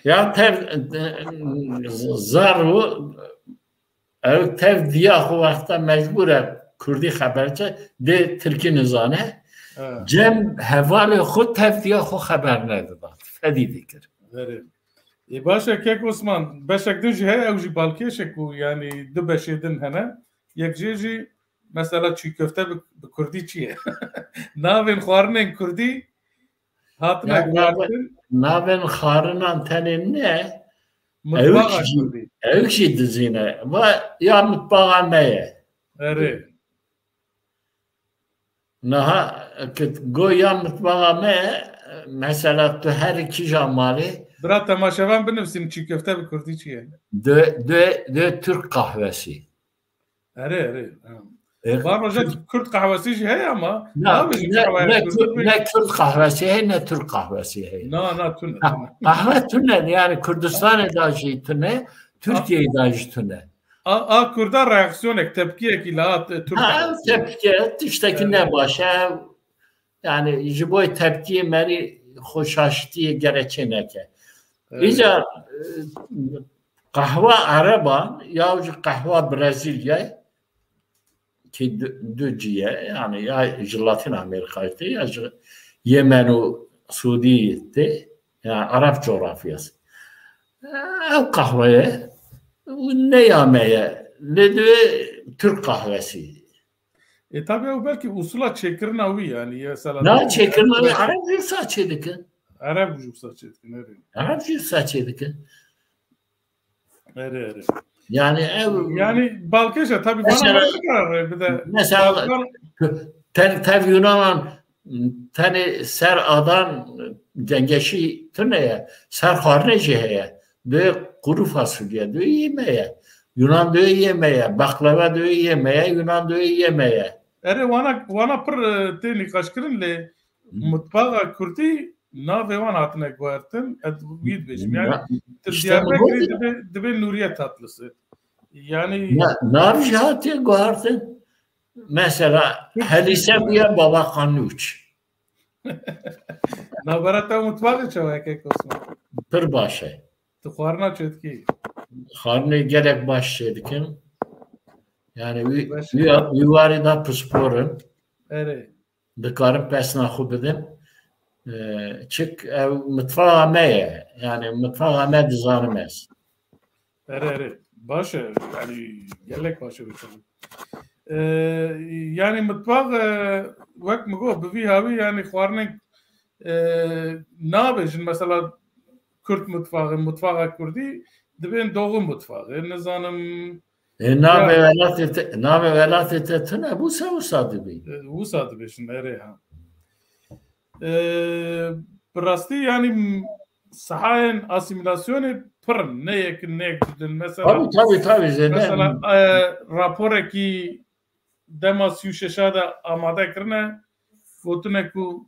Ya tev zar û ew tev diya xwe wexta mecbûr e Kurdî xeber çi dê Tirkî nizane. Evet. Cem hevalê xwe tev diya xwe xeber nedida. Fedî dikir. Verê. Ê, baş e, kek Osman, beşek din jî heye, ew jî balkêşek û yanî du beşê din hene. Yek jê jî mesela çî köfte bi, bi kurdî çi ye? Navên xwarinên kurdî hatine Ya, guhertin. Navên xwarinan tenê ne, Mutfaxa jî- kurdî. Ew jî dizîne. Va ya mitbaxa me ye. Erê. Niha ki go ya mitbaxa me, mesela tu her kîja malê Bira temaşevan binivîsin çî köfte bi kurdî çi ye? de, de, de Türk kahvesi. Erê, erê. Ha. E, Var roja Kürt kahvesi jî heye ama Na, nabêjin ne, kahveye ne, Kürt Kürt, bi- ne Kürt kahvesi heye ne Türk kahvesi heye. Na, na, tune, Ha, tune. Kahve tune yani Kürdistan'da jî tune, Türkiye'de jî tune. A, a Kurda reaksiyonek, tepkiyek ila e, Türk Ha, kahvesi. tepki tiştekî Evet. ne baş e. Yani ji bo tepkiyê merî xwe şaştiyê gerekê neke. Evet. Îca e, qehwa Ereban ya jî qehwa Brezîlyayê ki du, du cî ye, yani ya ji Latin Amerikayê tê ya ji Yemen û Sûdî tê, yani Arap coğrafyası. Ew qehwe ye û ne ya me ye. Lê divê Türk kahvesi. E tabi ew belkî usula çêkirina wî yani ya sala. Na çêkirina wî Ereb jî wisa çê dikin. Ereb jî wisa çê dikin, erê. Ereb jî wisa çê dikin. Erê, erê. Yani ev Yani balkêş e tabi Mesela- bana ne karar bir de Mesela Balkan- ten, tev Yunanan tenê ser adan cengeşî tune ye, ser xwarinê jî heye. Dê kuru fasulye, dê yê me ye. Yunan dê yê me ye, baklava dê yê me ye, Yunan dê yê me ye. Erê wana wana pir e, tê nîqaşkirin lê mutfaxa kurdî navê wan hatine guhertin, ez wî dibêjim. Yani Na- tu işte Diyarbekirî bu- dibê, dibê Nuriye Tatlısı. Yani Na- Nav jî hatiye guhertin. Mesela Helîse bûye baba Qanûç. navbera te mutfaxê çawa ye kek Osman? Pir baş e. Tu xwarina çêdikî? Xwarinê gelek baş çêdikim. Yani wî, Baş. wî, wî warî da pisporin. Erê. Dikarim pesna xwe bidim. Ee, çik ew mitfaxa me ye. Yani mitfaxa me dizanim ez. Erê, erê. Baş e. Yani gelek baş e biçim. Ee, yani mutfax e, wek mi got bi vî hawî yani xwarinên e, nabêjin mesela Kürt mutfaxı, mutfaxa kurdî dibên doğu mutfaxı. Nizanim E, navê Ya. welatê te, navê welatê te tune bû se wisa dibî. E, wisa dibêjin, erê ha. E, bi rastî yani m- sahayên asîmîlasyonê pir in. Ne yek in, ne yek didin. Mesela, Tabii tabii tabii. Zene, mesela e, raporekî dema sî û şeşa de amade kirine, gotine ku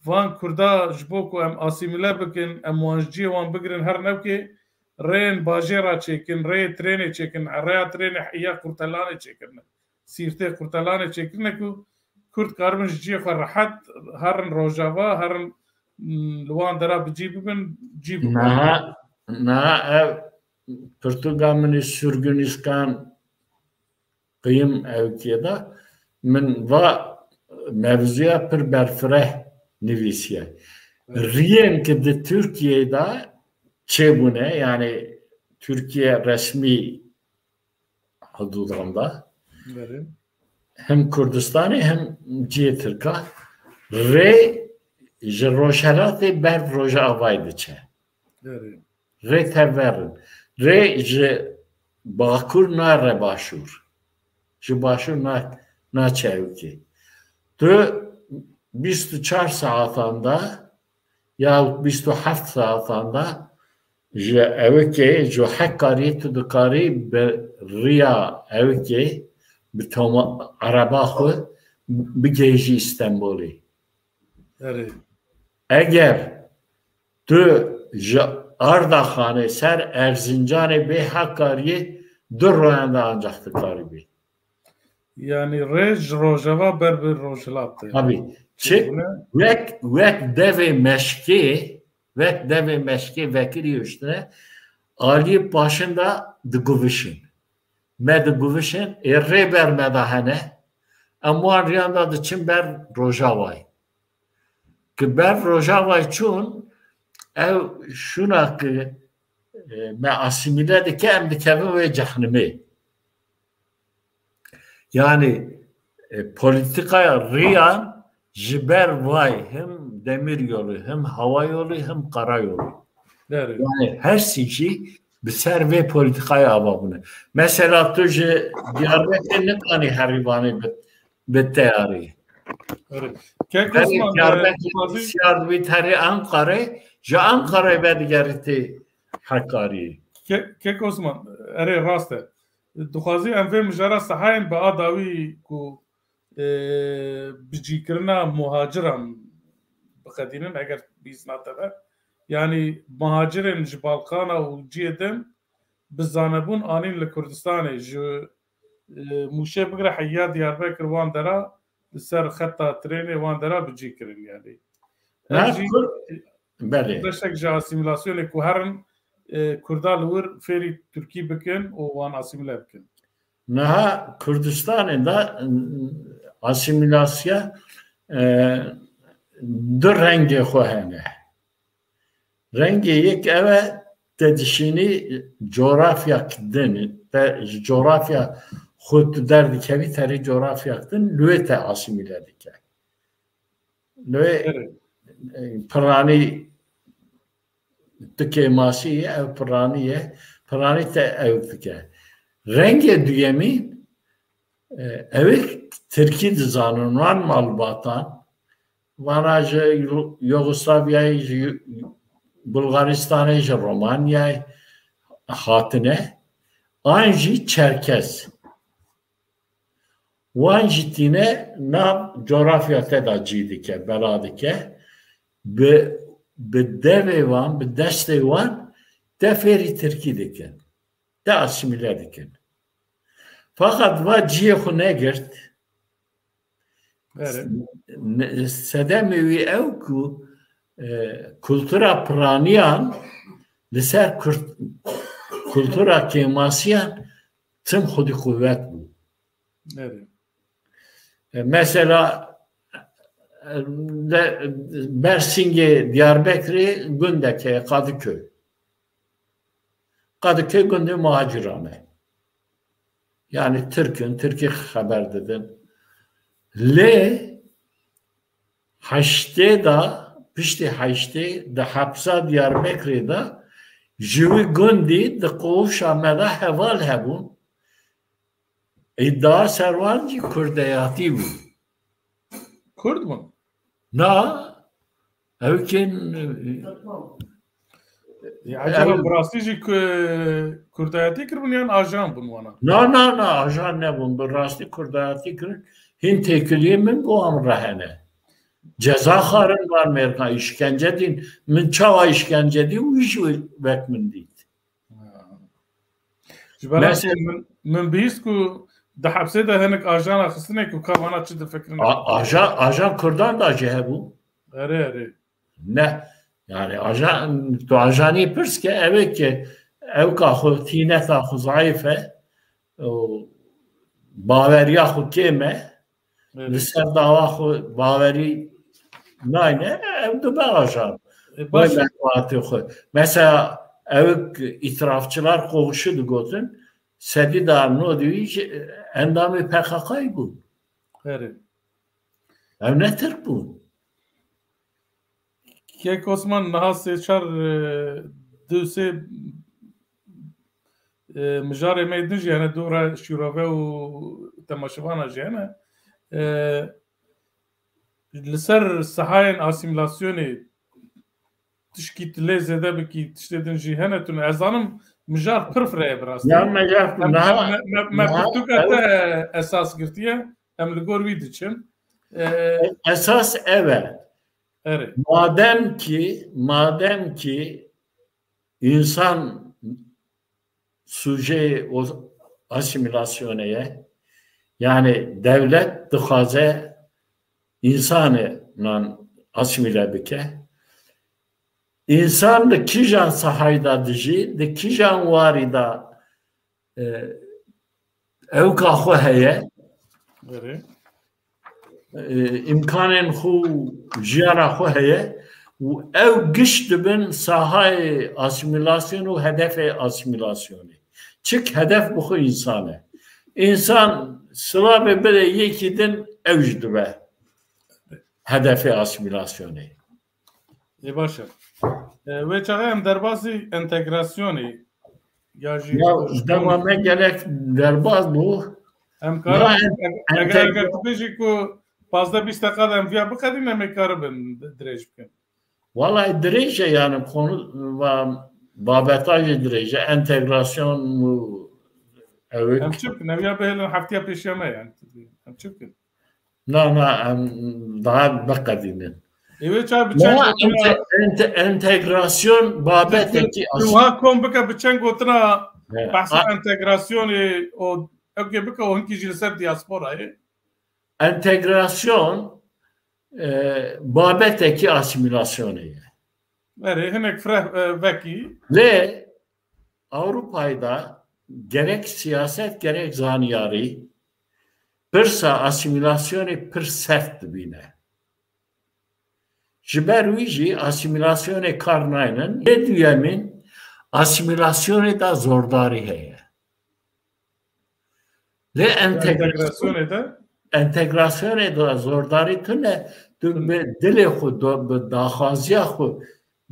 van Kurda ji bo ku em asîmîle bikin, em wan ji cihê wan bigirin her newkê rêyên bajêra çêkin, rêyê trênê çêkin, rêya trênê ya Qurtelanê çêkirine. Sîrtê Qurtelanê çêkirine ku Kurd karibin ji cihê xwe rehet herin Rojava, herin mm, li wan dera bi cî bibin, cî bibin. Niha, niha ev pirtûka min ê Sürgüniskan qeyim ewkê de min va mevzuya pir berfireh nivîsiye. Riyên ki di Tirkiyeyê de çêbûne, yani Tirkiye resmî hudûdan de Berê. hem Kurdistanê hem cihê Tirka rê ji Rojhelatê ber Rojavayê diçe. Berê. Rê teverin. Rê ji Bakur nare Başûr. Ji Başûr na, naçe ewkê. Tu bîst û çar saetan de ya bîst û heft saetan de ji ewkê, ji Hekkariyê tu dikarî bi riya ewkê, bi toma ereba xwe bigihêjî Stenbolê. Erê. Eger tu ji Ardaxanê ser Erzincanê bê Hekkariyê du royan de ancak dikarî bê. Yani rê ji rojeva ber bi rojhilat. Tabii. Çi? Wek, wek devê meşkê, wek devê meşkê vekirî uştine, aliyê paşin de diguvişin. Me diguvişin, ê rê ber me de hene, em wan riyan de diçin ber rojavayê. Ki ber rojavayê çûn, ew şûna ki, e, me asîmîle dike, em dikevin wê cehnimê. Yani, e, polîtîkaya riyan ji ber vay him demir yolu, him hava yolu, him karayolu. Yani her sî jî bi ser vê polîtîkayê ava bûne. Mesela tu ji Diyarbekirê nikanî herî Vanê bi, bi teyarî. Kek Osman, Diyarbekir siyar dibît herî Ankarê, ji Ankarê vedigerîtî Hekarî. Kek Osman, erê rast e. Dixwazî em vê mijara sehayên bi a dawî ku, e, bicîkirina muhaciran biqedînin, eger bîsna te be. Yanî muhacirên ji Balkana û cihê din bi zanebûn anîn li Kurdistanê, ji, e, Mûşê bigire heya Diyarbekir wan dera, li ser xeta trênê wan dera bicî kirin yanî. Ev jî beşek ji asîmîlasyonê ku herin, e, Kurda li wir fêrî Tirkî bikin û wan asîmîle bikin. Niha Kurdistanê de, e, asîmîlasya, e, du rengê xwe hene. Rengê yek ev e, te dişînî coğrafyak din, te ji coğrafya xwe tu derdikevî, te rê coğrafyak din, li wê te asîmîle dike. Li wê, e, piranî tu kêmasî ye, ew piranî ye, piranî te ew dike. Rengê duyemî, e, ew ê Tirkî dizanin, wan malbatan, vana ji Yugoslavyayê, ji Bulgaristanê, ji Romanyayê hatine, an jî Çerkez. Wan jî tîne nav coğrafya te de cî dike, bela dike. Bi, bi devê wan, bi destê wan te fêrî Tirkî dikin. Te asîmîle dikin. Feqet va cihê xwe negirt. Sedemê wî ew ku, e, kultura piraniyan li ser kultura kêmasiyan tim xwedî quwet bû. E, mesela, e, ber sîngê Diyarbekirê gundek heye, Kadıköy. Kadıköy gundê muhaciran e. Yani Tirk in, Tirkî xeber didin. Lê heştê de, piştî heştê di hepsa Diyarbekirê de ji wî gundî di qowşa me de heval hebûn. Îdia ser wan jî kurdeyatî bû. Kurd bûn? Na, ew kên, Ya, acaba bi rastî jî ku kurdayetî kiribûn yan ajan bûn wana? Na, na, na, ajan nebûn. Bi rastî kurdayetî kirin. Hîn têkiliyê min bo em rehene. Ceza xarin van mêrka, îşkence dîn. Min çawa îşkence dî û wî jî wek min dît. Ji ber min, min bihîst ku di hepsê de hinek ajana xistine ku ka vana çi difikirin. Ajan, ajan Kurdan da jî hebû. Erê, erê. Ne. Yani ajan, tu ajanî pirs ke, ev ê ke ew ka xwe tîneta xwe zayif e, û baweriya xwe kêm e, li ser dawa xwe bawerî nayne, ew dibe ajan. Wê menfaatê xwe. Mesela ew îtirafçilar qowşî digotin, sedî da nodî wî endamê P K K'yê bûn. Ew ne Tirk bûn. Kek Osman, niha sê çar, e, du sê, e, mijarê me din jî hene, dû re şîrove û temaşevana jî hene. E, li ser sehayên asîmîlasyonê tişkî tu lê zêde bikî, tiştê din jî hene tune. Ez zanim mijar pir fireh e bi rastî. Ya mijar pir, niha, me, me, me pirtûka te esas girtiye. Em li gor wî diçin. E, esas ev e. Erê. Madem ki, madem ki insan sujeyê o asîmîlasyonê ye, Yani devlet dixwaze însaninan asîmîle bike. Însan li kîjan sahayî de dijî, li kîjan warî de, e, ewka xwe heye, Erê. e, îmkanên xwe, jiyana xwe heye û ew giş dibin sahayê asîmîlasyon û hedefê asîmîlasyonê. Çik hedef bi xwe însan e. Însan silavê bide yekî din ew jî dibe hedefê asîmîlasyonê. Ê baş e. E, wê çaxê em derbasî entegrasyonê ya jî Ya dema me gelek derbas bû. Em karin, eger, eger tu bêjî ku pazdeh bîst deqa de em viya biqedîn, em ê karibin dirêj bikin. Vallahi dirêj e yani konu va-, babeta jî dirêj e. Entegrasyon û ewik. Em çi bikin? Em ya bihêlin heftiya pêşiya me yani. Em çi bikin? Na, na, em daha biqedînin. Ê wê çav bi çend gotina ente-, ente-, entegrasyon babetekî tu, tu wiha kom bike bi çend gotina He. behsa A- entegrasyonê û ewkê bike û hinkî jî li ser diasporayê. Entegrasyon, e, babetekî asîmîlasyonê ye. Erê, hinek fireh, e, vekî. Lê Ewropayê de gerek siyaset, gerek zanyarî pirsa asîmîlasyonê pir sert dibîne. Ji ber wî jî asîmîlasyonê kar naynin. Yê duyemîn, asîmîlasyonê de zordarî heye. Lê entegrasyon- Entegrasyonê de? Entegrasyonê de zordarî tune, tu bi dilê xwe, do-, bi daxwaziya xwe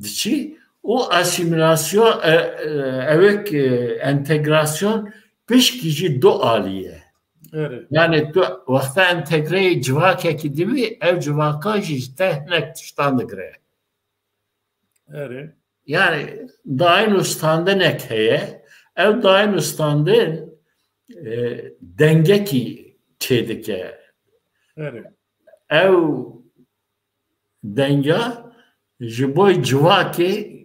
diçî û asîmîlasyon, e, e, ewek, e, entegrasyon pişkî jî du alî ye. Erê. Yani tu wexta entegreyê civakekî dibî, ev civaka jî ji te hinek tiştan digire. Erê. Yani dayîn û standinek heye. Ev dayîn û standin, e, dengekî çêdike. Erê. Ew denga ji bo civakê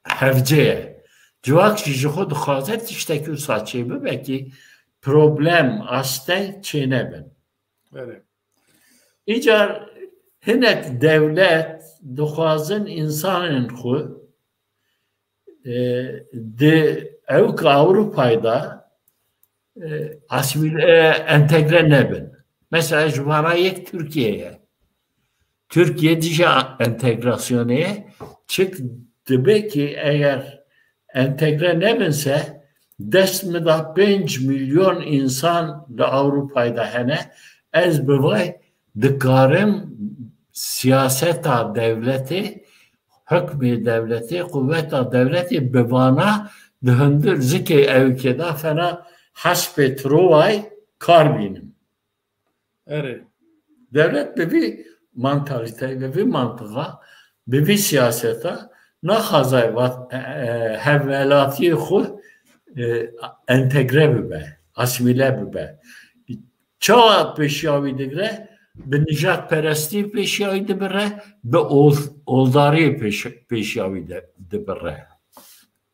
hevce ye. Civak jî ji xwe dixwaze tiştekî wisa çêbibe ki problem, asteng çênebin. Erê. Îcar hinek dewlet dixwazin însanên xwe, e, di ewka Ewropayê de, e, asîmîle, e, entegre nebin. Mesela ji vana yek Tirkiye ye. Tirkiye dîşa entegrasyonê ye. Çik dibe ki eger entegre nebinse, dest min de pênc milyon însan li Ewropayê de hene. Ez bi vay dikarim siyaseta dewletê, hukmê dewletê, quweta dewletê bi vana di hundir zikê ewkê de fena hespê Troway kar bînim. Erê. Dewlet bi vî mantalîteyê, bi vî mantiqa, bi vî siyaseta naxwaze vat-, e, e, hevwelatiyê xwe, e, entegre bibe, asîmîle bibe. Çawa pêşiya wî digire? Bi nijadperestî pêşiya wî dibire, bi ol-, oldariyê pêş-, pêşiya wî de, dibire.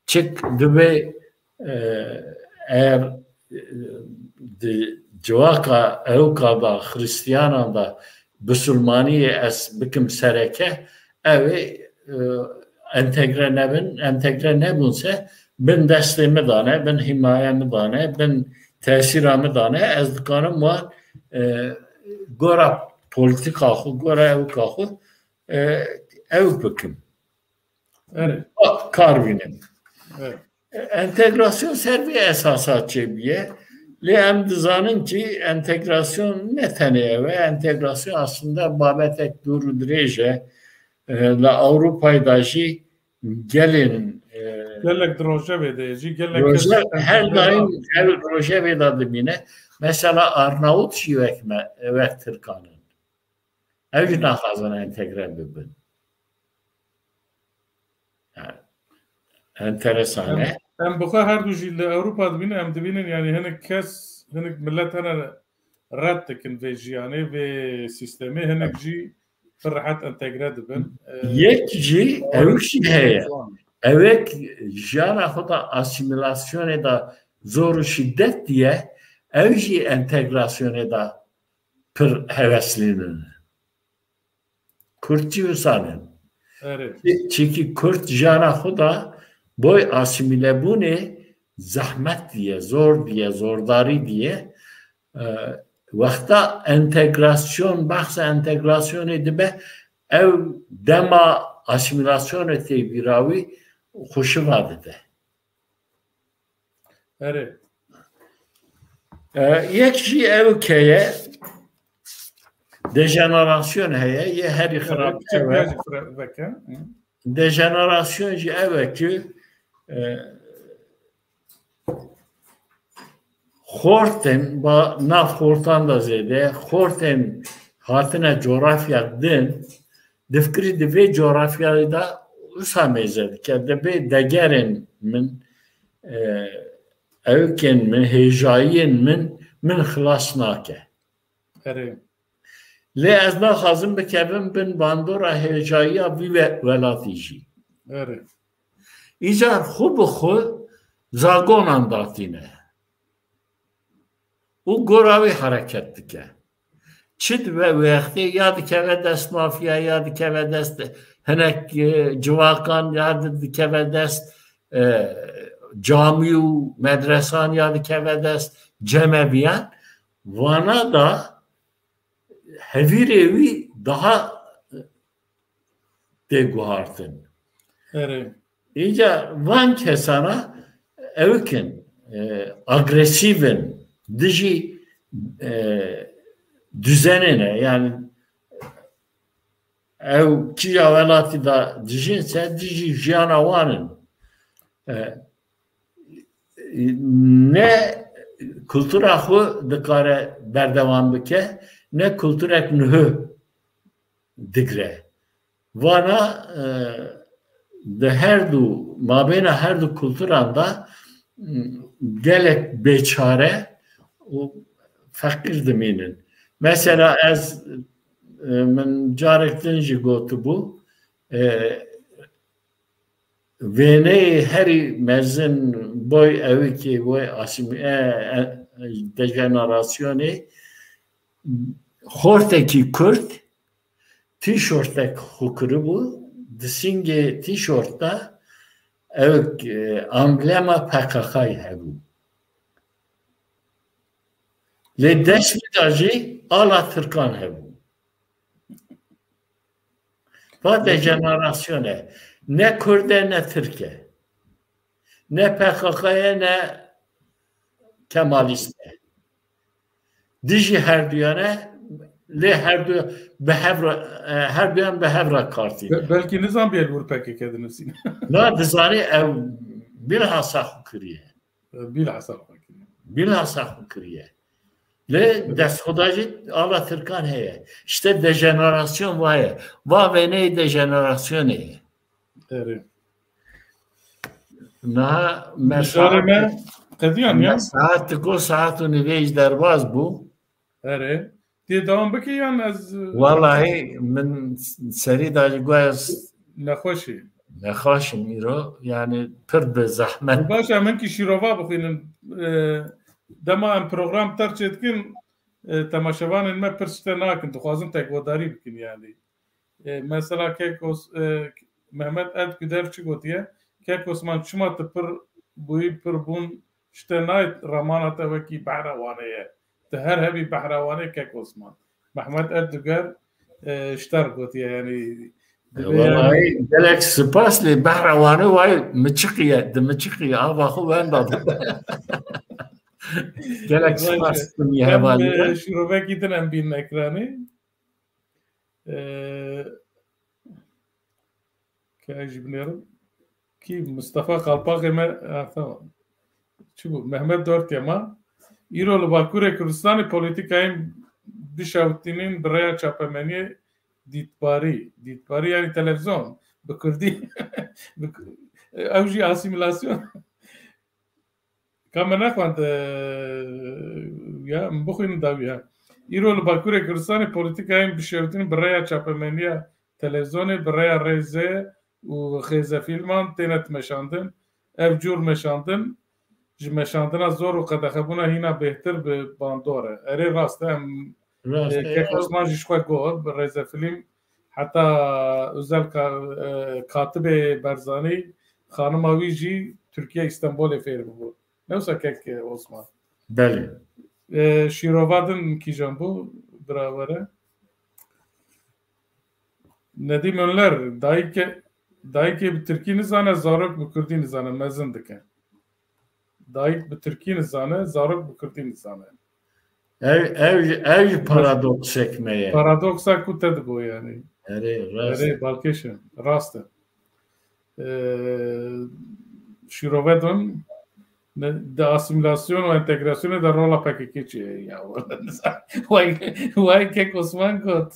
Çik dibe, e, eger, e, di civaka ewka da Xristiyanan da Bisilmaniyê ez bikim sereke, ew ê, e, entegre nebin, entegre nebûnse bin destê min dane, bin hîmaye min dane, bin tesîra min dane, ez dikarim wa, e, gora polîtîka xwe, gora ewka xwe, e, ew bikim. Erê. Kar bînin. Evet. Entegrasyon ser vê esasa çêbûye. Lê em dizanin ki entegrasyon ne tenê ew e. Entegrasyon aslında babetek dûr û dirêj e. E, li Ewropayê de jî gelên, e, Gelek di rojevê de jî, gelek kes Roje-, her entegre daim nabe. Ev rojevê de dimîne. Mesela Arnavut jî wek me, wek Tirkan in. Ew jî naxwazin entegre bibin. Yani, enteresan Em, e. Em bi xwe her du jî li Ewropa dibînin, em dibînin, yani hinek kes, hinek millet hene red dikin vê jiyanê, vê sîstemê, hinek jî pir rehet entegre dibin. Ee, Yek jî, ew jî heye. Ewek jiyana xwe da asîmîlasyonê da zor û şîdet diye, ew jî entegrasyonê de pir heveslî ne. Kurd jî wisan in. Erê. Çi-, çîkî Kurd jiyana xwe de boy asîmîlebûnê zehmet diye, zor diye, zordarî diye. E, wexta entegrasyon, behsa entegrasyonê dibe, ew dema asîmîlasyonê tê bîra wî xweşiva dide. Erê. E, yek jî ew ke ye, dejenerasyon heye, yê herî xirab ew e. Dejenerasyon jî ew e ku, e, xortên, ba nav xortan de zêde, xortên hatine coğrafya din, difikirî di vê coğrafyayê de wisa mêze dike, dibê degerên min, e, ewkên min, hêjayiyên min, min xilas nake. Erê. Lê ez naxwazim bikevim bin bandora hêjayiya vî we-, welatî jî. Erê. Îcar xwe bi xwe zagonan datîne. Û gora wî hereket dike. Çi dibe wextê ya dikeve dest mafya, ya dikeve dest hinek, e, civakan, ya di-, dikeve dest, e, camî û medresan, ya dikeve dest cemeviyan. Vana da hevîrê wî daha tê guhartin. Erê. Îca van kesana ewik in, e, agresîv in, dijî, e, düzenê ne. Yani ew kîja welatî de dijîn se, dijî jiyana wan in. E, ne kultura xwe dikare berdewam bike, ne kulturek nuhû digre. Vana, e, di her du, mabêna her du kulturan de, m, gelek bêçare û feqîr dimînin. Mesela ez, e, min carek din jî gotibû, e, wêneyê herî mezin boy ewikê boy asîmî-, e, e, dejenerasyonê xortekî Kurd tîşortek xwe kiribû, di sîngê tîşort de ewik, e, amblema P K K'yê hebû. Lê dest wî de jî ala Tirkan hebû. Va dejenerasyone. Ne Kurd e, ne Tirk e. Ne P K K ye, ne Kemalîst e. Dijî herduyan e, lê herdu bi hev re, e, herduyan bi hev re kar tîne. Be-, belkî nizanibûye li wir P K K dinivîsîne. Na, dizanî ew bilhassa xwe kiriye. Bilhassa xwe kiriye. Bilhassa xwe kiriye. Lê destxwedajî ala Tirkan heye. İşte dejenerasyon va ye. Va wêneyê dejenerasyonê ye. Erê. Niha me Mijarê me saet, qediyan me ya. Saet tiko saet û nîvê jî derbas bû. Erê. Tê dewam bike yan ez, e, Wallahî min serî da jî guya s-, Nexweşî. Nexweşim îro, yani pir bi zehmet. Baş e, min kî şîrova bixwînin. E, dema em program terk çêdikin, e, temaşevanên me pir tişte nakin, dixwazin tekwedarî bikin yani. E, mesela Kek Os-, e, Mehmet Ertguder çi gotiye? Kek Osman, çima tu pir bûyî, pir bûn, ji te nayê remana te wekî behra Wanê ye. Tu her hebî behra Wanê Kek Osman. Mehmet Ertguder, e, ji te re gotiye, yani, E, dibê yani. Wellahî gelek spas lê behra Wanê wayê miçiqî ye, di miçiqî ye, ava xwe wenda dibe. Gelek Baş e. Spas dikim ya Em, hevalê e, me. Şîrovekî din em bînin ekranê. Ee, ke ez jî binêrim. Kî Mustafa Kalpakê me, ha, tamam. Çi bû? Mehmet Dortema. Îro li Bakurê Kurdistanê polîtîkayên bişewitînên bi rêya çapemeniyê dîtbarî. Dîtbarî yani televizyon. Bi kurdî. Bi ku-, ew jî asîmîlasyon. Ka me nexwend, e, ya, em bixwînin dawî, ha. Îro li Bakurê Kurdistanê polîtîkayên bişewitîn bi rêya çapemeniya televîzyonê, bi rêya rêzê û xêzefîlman têne dimeşandin. Ev cûr meşandin, ji meşandina zor û qedexebûna hîna bêhtir bi bandor e. Erê rast e, em Rast e, kek Osman jî ji xwe got, bi rêzefîlm heta özel ka-, e, katibê Berzanî, xanima wî jî Tirkiye, Îstenbolê fêr bûbû. Ne wisa kek, e, Osman? Belê. E, şîrova din kîjan bû, bira were? Nedîm Önler, dayike, dayikê bi tirkî nizane, zarok bi kurdî nizane, mezin dike. Dayik bi tirkî nizane, zarok bi kurdî nizane. Ev, ev, ev jî paradoksek me ye. Paradoksa ku te digot yani. Erê, rast. Erê, balkêş e. Rast e. Ee, şîrove din, ne, di asîmîlasyon û entegrasyonê de rola P K K çi ye? Ya, wek, wek kek Osman got.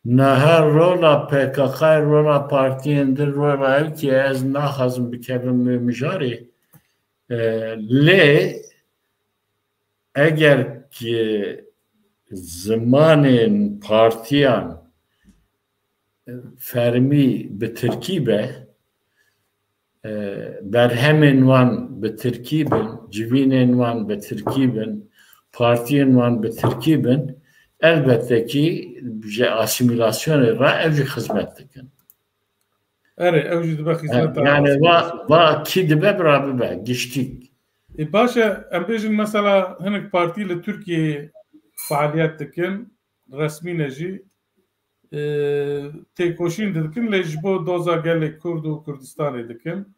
Niha rola P K K, rola partiyên din, rola ew ki ez naxwazim bikevim wê mijarê. E, lê eger ki zimanên partiyan fermî bi tirkî be, e, berhemên wan bi tirkî bin, civînên wan bi tirkî bin, partiyên wan bi tirkî bin, elbette ki ji asîmîlasyonê re ev jî xizmet dikin. Erê, ew jî dibe xizmeta Yani va, asîmîlasyonê. Va kî dibe bira bibe, giştîk. E, baş e, em bêjin mesela hinek partî li Tirkiyeyê faaliyet dikin, resmî ne jî, e, têkoşîn dikin, lê ji bo doza gelê Kurd û Kurdistanê dikin.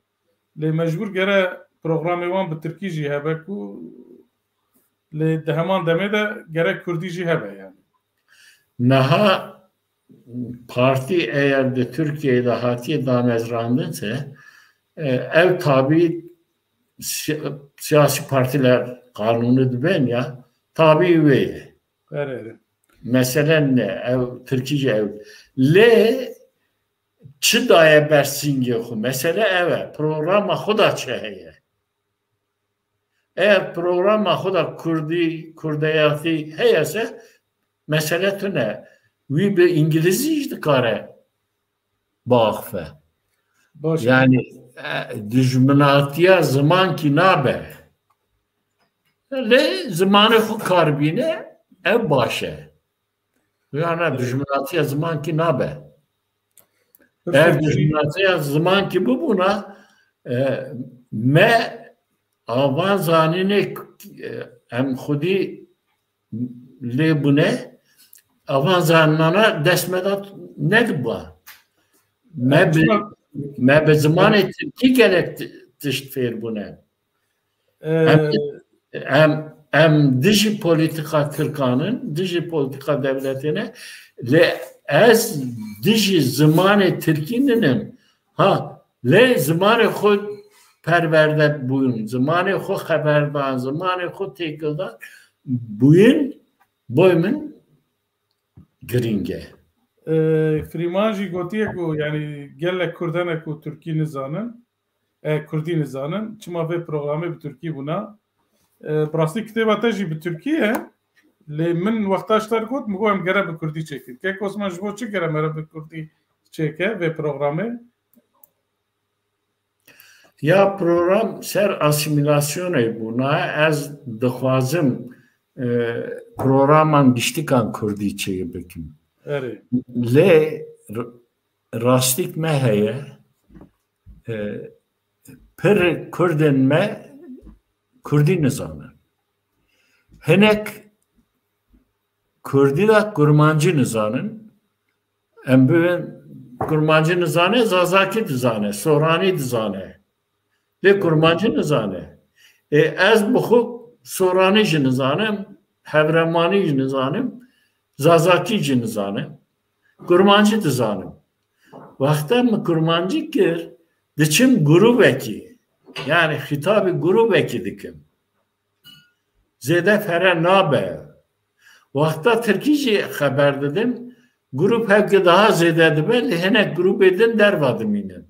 Lê mecbûr gere programê wan bi tirkî jî hebe ku lê di heman demê de gerek kurdî jî hebe yani. Niha partî eger di Tirkiyeyê de hatiye damezrandin se, e, ev tabî si-, siyasî partîler qanûnî dibin ya, tabî wê ye. Erê, erê. Mesele ne, ev tirkî jî ew. Lê çi daye ber sîngê xwe? Mesele ev e. Programa xwe da çi heye? Eger programa xwe da kurdî, kurdeyatî heye se, mesele tune. Wî bi îngilîzî jî dikare biaxife. Baş e. Yani, e, dijminatiya zimankî nabe. Lê zimanê xwe kar bîne, ev baş e. Ya ne, dijminatiya zimankî nabe. Ev dijminatiya zimankî bibûna, e, me avan zanînê, e, em xwedî lê bûne, avan zanînana dest me de nedibû. Me bi, me bi zimanê tirkî gelek ti-, tişt fêr bûne. Em, Ee, em, em dijî polîtîka tirkan in, dijî polîtîka dewletê ne, lê ez dijî zimanê tirkî ninim. Ha, lê zimanê xwe perwerde bûn, zimanê xwe xeberdan, zimanê xwe têkildan bûn, boy min girîng e. Ee, Frîman jî gotiye ku, yani, gelek Kurd hene ku Tirkî nizanin, e, Kurdî nizanin. Çima vê programê bi Tirkî bûna? E, bi rastî kitêba te jî bi Tirkî ye. Lê min wexta ji te re got, min got em gere bi Kurdî çêkin. Kek Osman, ji bo çi gere mere bi Kurdî çêke vê programê? Ya program ser asîmîlasyonê bûna. Ez dixwazim, e, programan giştikan Kurdî çê bikim. Erê. Lê r-, rastîk me heye, e, pir Kurdên me Kurdî nizanin. Hinek Kurdî de Kurmancî nizanin. Em bibin Kurmancî nizane, Zazakî dizane, Soranî dizane. Lê Kurmancî nizane. Ê, ez bi xwe Soranî jî nizanim, Hevremanî jî nizanim, Zazakî jî nizanim. Kurmancî dizanim. Wexta min Kurmancî kir, diçim grûbekî, yani xîtabî grûbekî dikim. Zêde fere nabe. Wexta Tirkî jî xeber didim, grûp hevke daha zêde dibe, lê hinek grûbê din derva dimînin.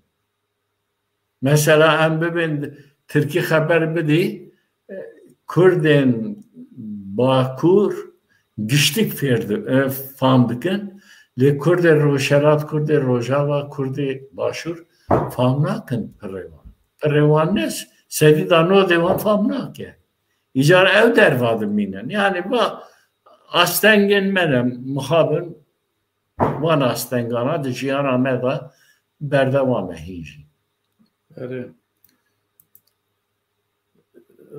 Mesela em bibên Tirkî xeber bidî, Kurdên Bakur giştik fêr di-, e, fam dikin, lê Kurdê Rojhelat, Kurdê Rojava, Kurdê Başûr fam nakin pirê wan. Pirê wan ne Sedî da nodê wan fam nake. Îcar ew derva dimînin. Yani va astengên me ne mixabin van astengana di jiyana me de berdewam e hîn jî. Erê.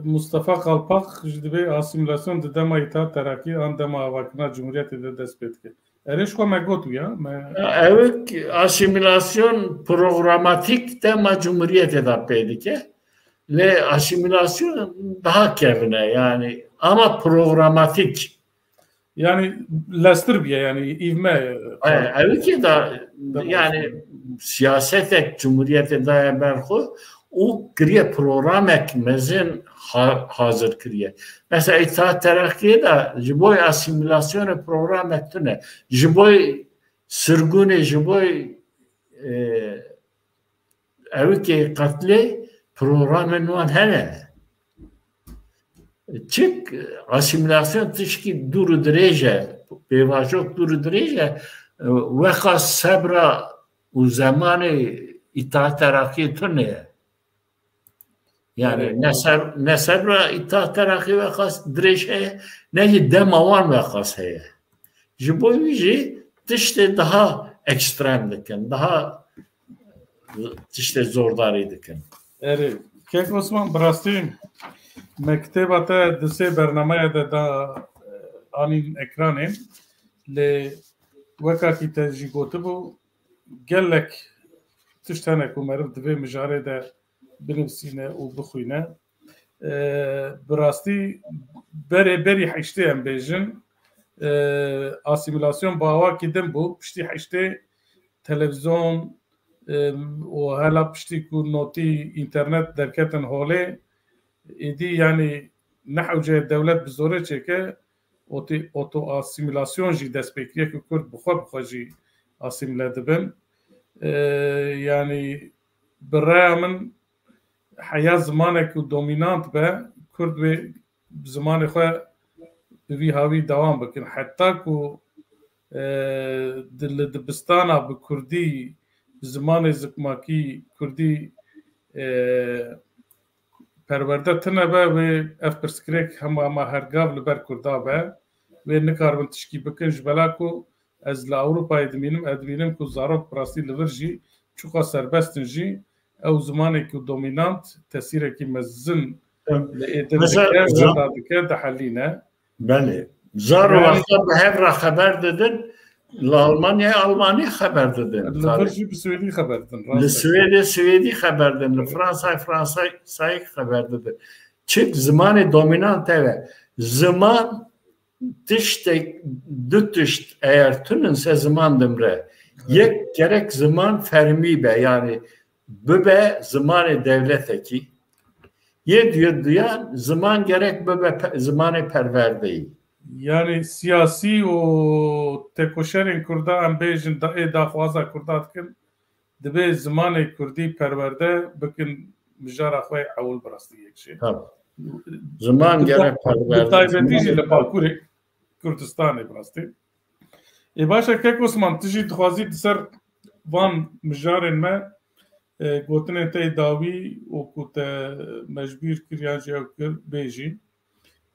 Mustafa Kalpak ji dibê asîmîlasyon di dema Îtîhat Terakî an dema avakirina Cumhuriyetê de dest pê dike. Erê, ji xwe me got ya. Me... Ew asîmîlasyon programatîk dema Cumhuriyetê de pê dike. Lê asîmîlasyon daha kevin e yani. Ama programatîk. Yani lestir bûye yani îvme. Ew ki da yani siyasetek Cumhuriyetê daye ber xwe û kiriye programek mezin ha, hazir kiriye. Mesela Îttihat Terakkiye de ji bo asîmîlasyonê programek tune. Ji bo sirgûnê, ji bo e, ew ki qetlê programên wan hene. Çik asîmîlasyon tişkî dûr û dirêj e, pêvajoyek dûr û dirêj e, weqas sebra û zemanê Îttihat Terakkiye tune ye. Yani ne sebra Îttihat Terakkiye weqas dirêj heye, ne jî dema wan weqas heye. Ji bo wî jî tiştê daha ekstrem dikin, daha tiştê zordarî dikin. Erê, kek Osman, bi rastî me kitêba te di sê bernameya de da, e, anîn ekranê. Lê weka kî te jî gotibû, gelek tişt hene ku meriv di vê mijarê de binivîsîne û bixwîne. E, bi rastî berê berî heştê em bêjin, e, asîmîlasyon bi awakî din bû. Piştî heştê televîzyon, e, û hela piştî ku notî înternet derketin holê, êdî yanî ne hewce dewlet bi zorê çêke, oto-, oto-asîmîlasyon jî dest pê kiriye ku Kurd bi xwe bi xwe jî asîmîle dibin. E, yanî bi raya min heya zimanek ku domînant be, Kurd wê bi zimanê xwe bi vî hawî dewam bikin. Heta ku, e, di, li dibistana bi kurdî, bi zimanê zikmakî kurdî, e, perwerde tune be, wê ev pirsgirêk hema hema her gav li ber kurda be. Wê nikaribin tişkî bikin, ji bela ku ez li Ewropayê dimînim, ez dibînim ku zarok bi rastî li vir jî çiqas serbest in jî, ew zimanê ku domînant tesîrekî mezin li ê din dike, wenda dike, dihelîne. Belê. Zaro wexta bi hev re xeber didin, li Almanyayê Almanî xeber didin. Li vir jî bi Swêdî xeber didin. Li Swêdê Swêdî xeber didin, li Fransayê Fransayê xeber didin. Çik zimanê domînant ev e. Ziman tiştek, du tişt eger tunin se ziman dimre. Yek gerek ziman fermî be, yani bibe zimanê dewletekî. Yê duye-, duyan ziman gerek bibe pe-, zimanê perwerdeyî. Yani siyasî û têkoşerên Kurda em bêjin da-, ê daxwaza Kurda dikin, dibê zimanê Kurdî perwerde bikin, mijara xwe yê ewil bi rastî yek jî. Tabii. Ziman gerek perwerde. Bi taybetî jî li Bakurê Kurdistanê bi rastî. Ê baş e, kek Osman, tu jî dixwazî di ser van mijarên me, e, gotinên te yê dawî û ku te mecbûr kir yan jî ew kir, bêjî.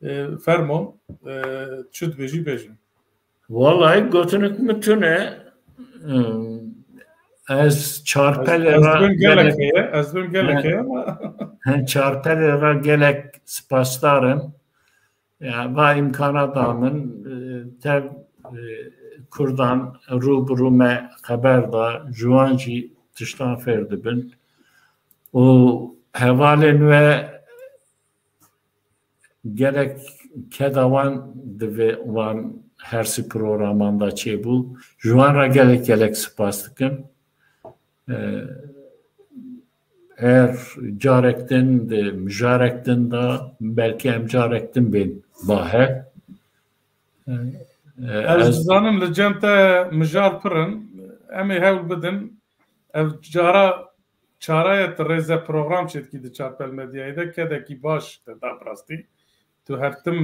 E, fermo, e, çi dibêjî bêjin. Wallahî gotinek min tune. Hmm, ez çarpelê ra gelek heye, ez bin gelek heye ama çarpelê ra gelek spasdar im. Ya, va îmkana da min, e, tev, e, Kurdan rû bi rû me xeber da, ji wan jî tiştan fêr dibin. Û hevalên we gelek keda wan di vê wan hersî programan da çêbû. Ji wan re gelek gelek spas dikim. E, eger carek din di mijarek din de, belkî em carek din bên ba hev. E, ez dizanim li cem te mijar pir in. Em ê hewl bidin. Ev cara çara ye tu rêze program çêdikî di Çarpel Medyayê de, kedekî baş te da bi rastî. Tu her tim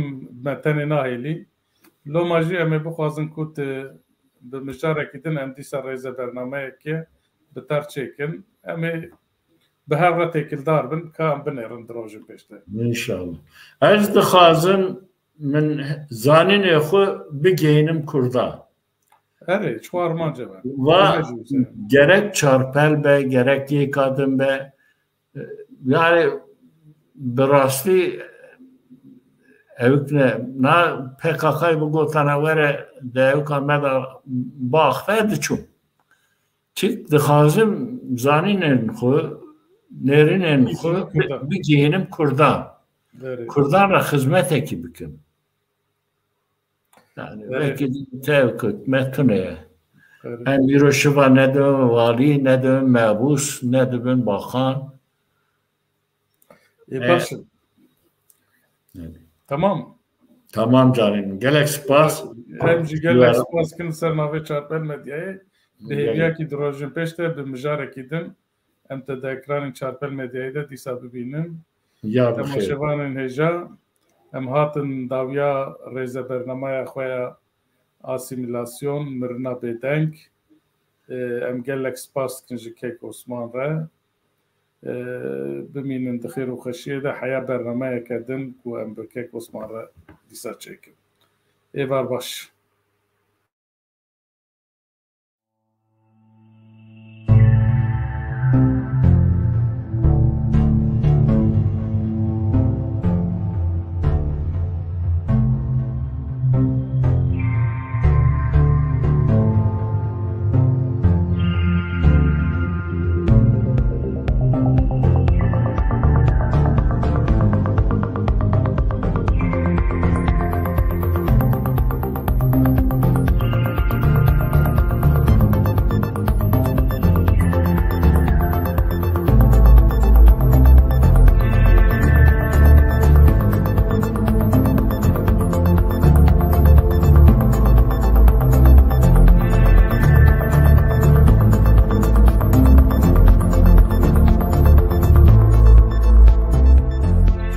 me tenê nahêlî. Loma jî em ê bixwazin ku tu bi mijarekî din em dîsa rêze bernameyekê bi te re çêkin. Em ê bi hev re têkildar bin, ka em binêrin di rojên pêş de. Înşallah. Ez dixwazim min zanînê xwe bigihînim Kurda. Erê, çi armanc e be. Va gerek Çarpel be, gerek yêka din be. Yani bi rastî ewik ne, na P K K'yê bigotana were de ewika me de baxve diçûm. Çik dixwazim zanînên xwe, nêrînên xwe bigihînim Kurdan. Kurdan re xizmetekî bikim. Yani belki tevkut me tune ye. Em îro şiva ne dibin valî, ne dibin mebûs, ne dibin baxan. Ê, baş e. Tamam. Tamam canım. Gelek spas. Em jî gelek spas kin ser navê Çarpel Medyayê. Bi hêviyakî di rojên pêş de bi mijarekî din em te di ekranên Çarpel Medyayê de dîsa bibînin. Ya bi xêr. Temaşevanên hêja, em hatin dawiya rêze bernameya xwe ya asîmîlasyon, mirina bêdeng. Ê, em gelek spas dikin ji Kek Osman re. Ê, bimînin di xêr û xweşiyê de, heya bernameyeke din ku em bi Kek Osman re dîsa çêkin. Êvar baş.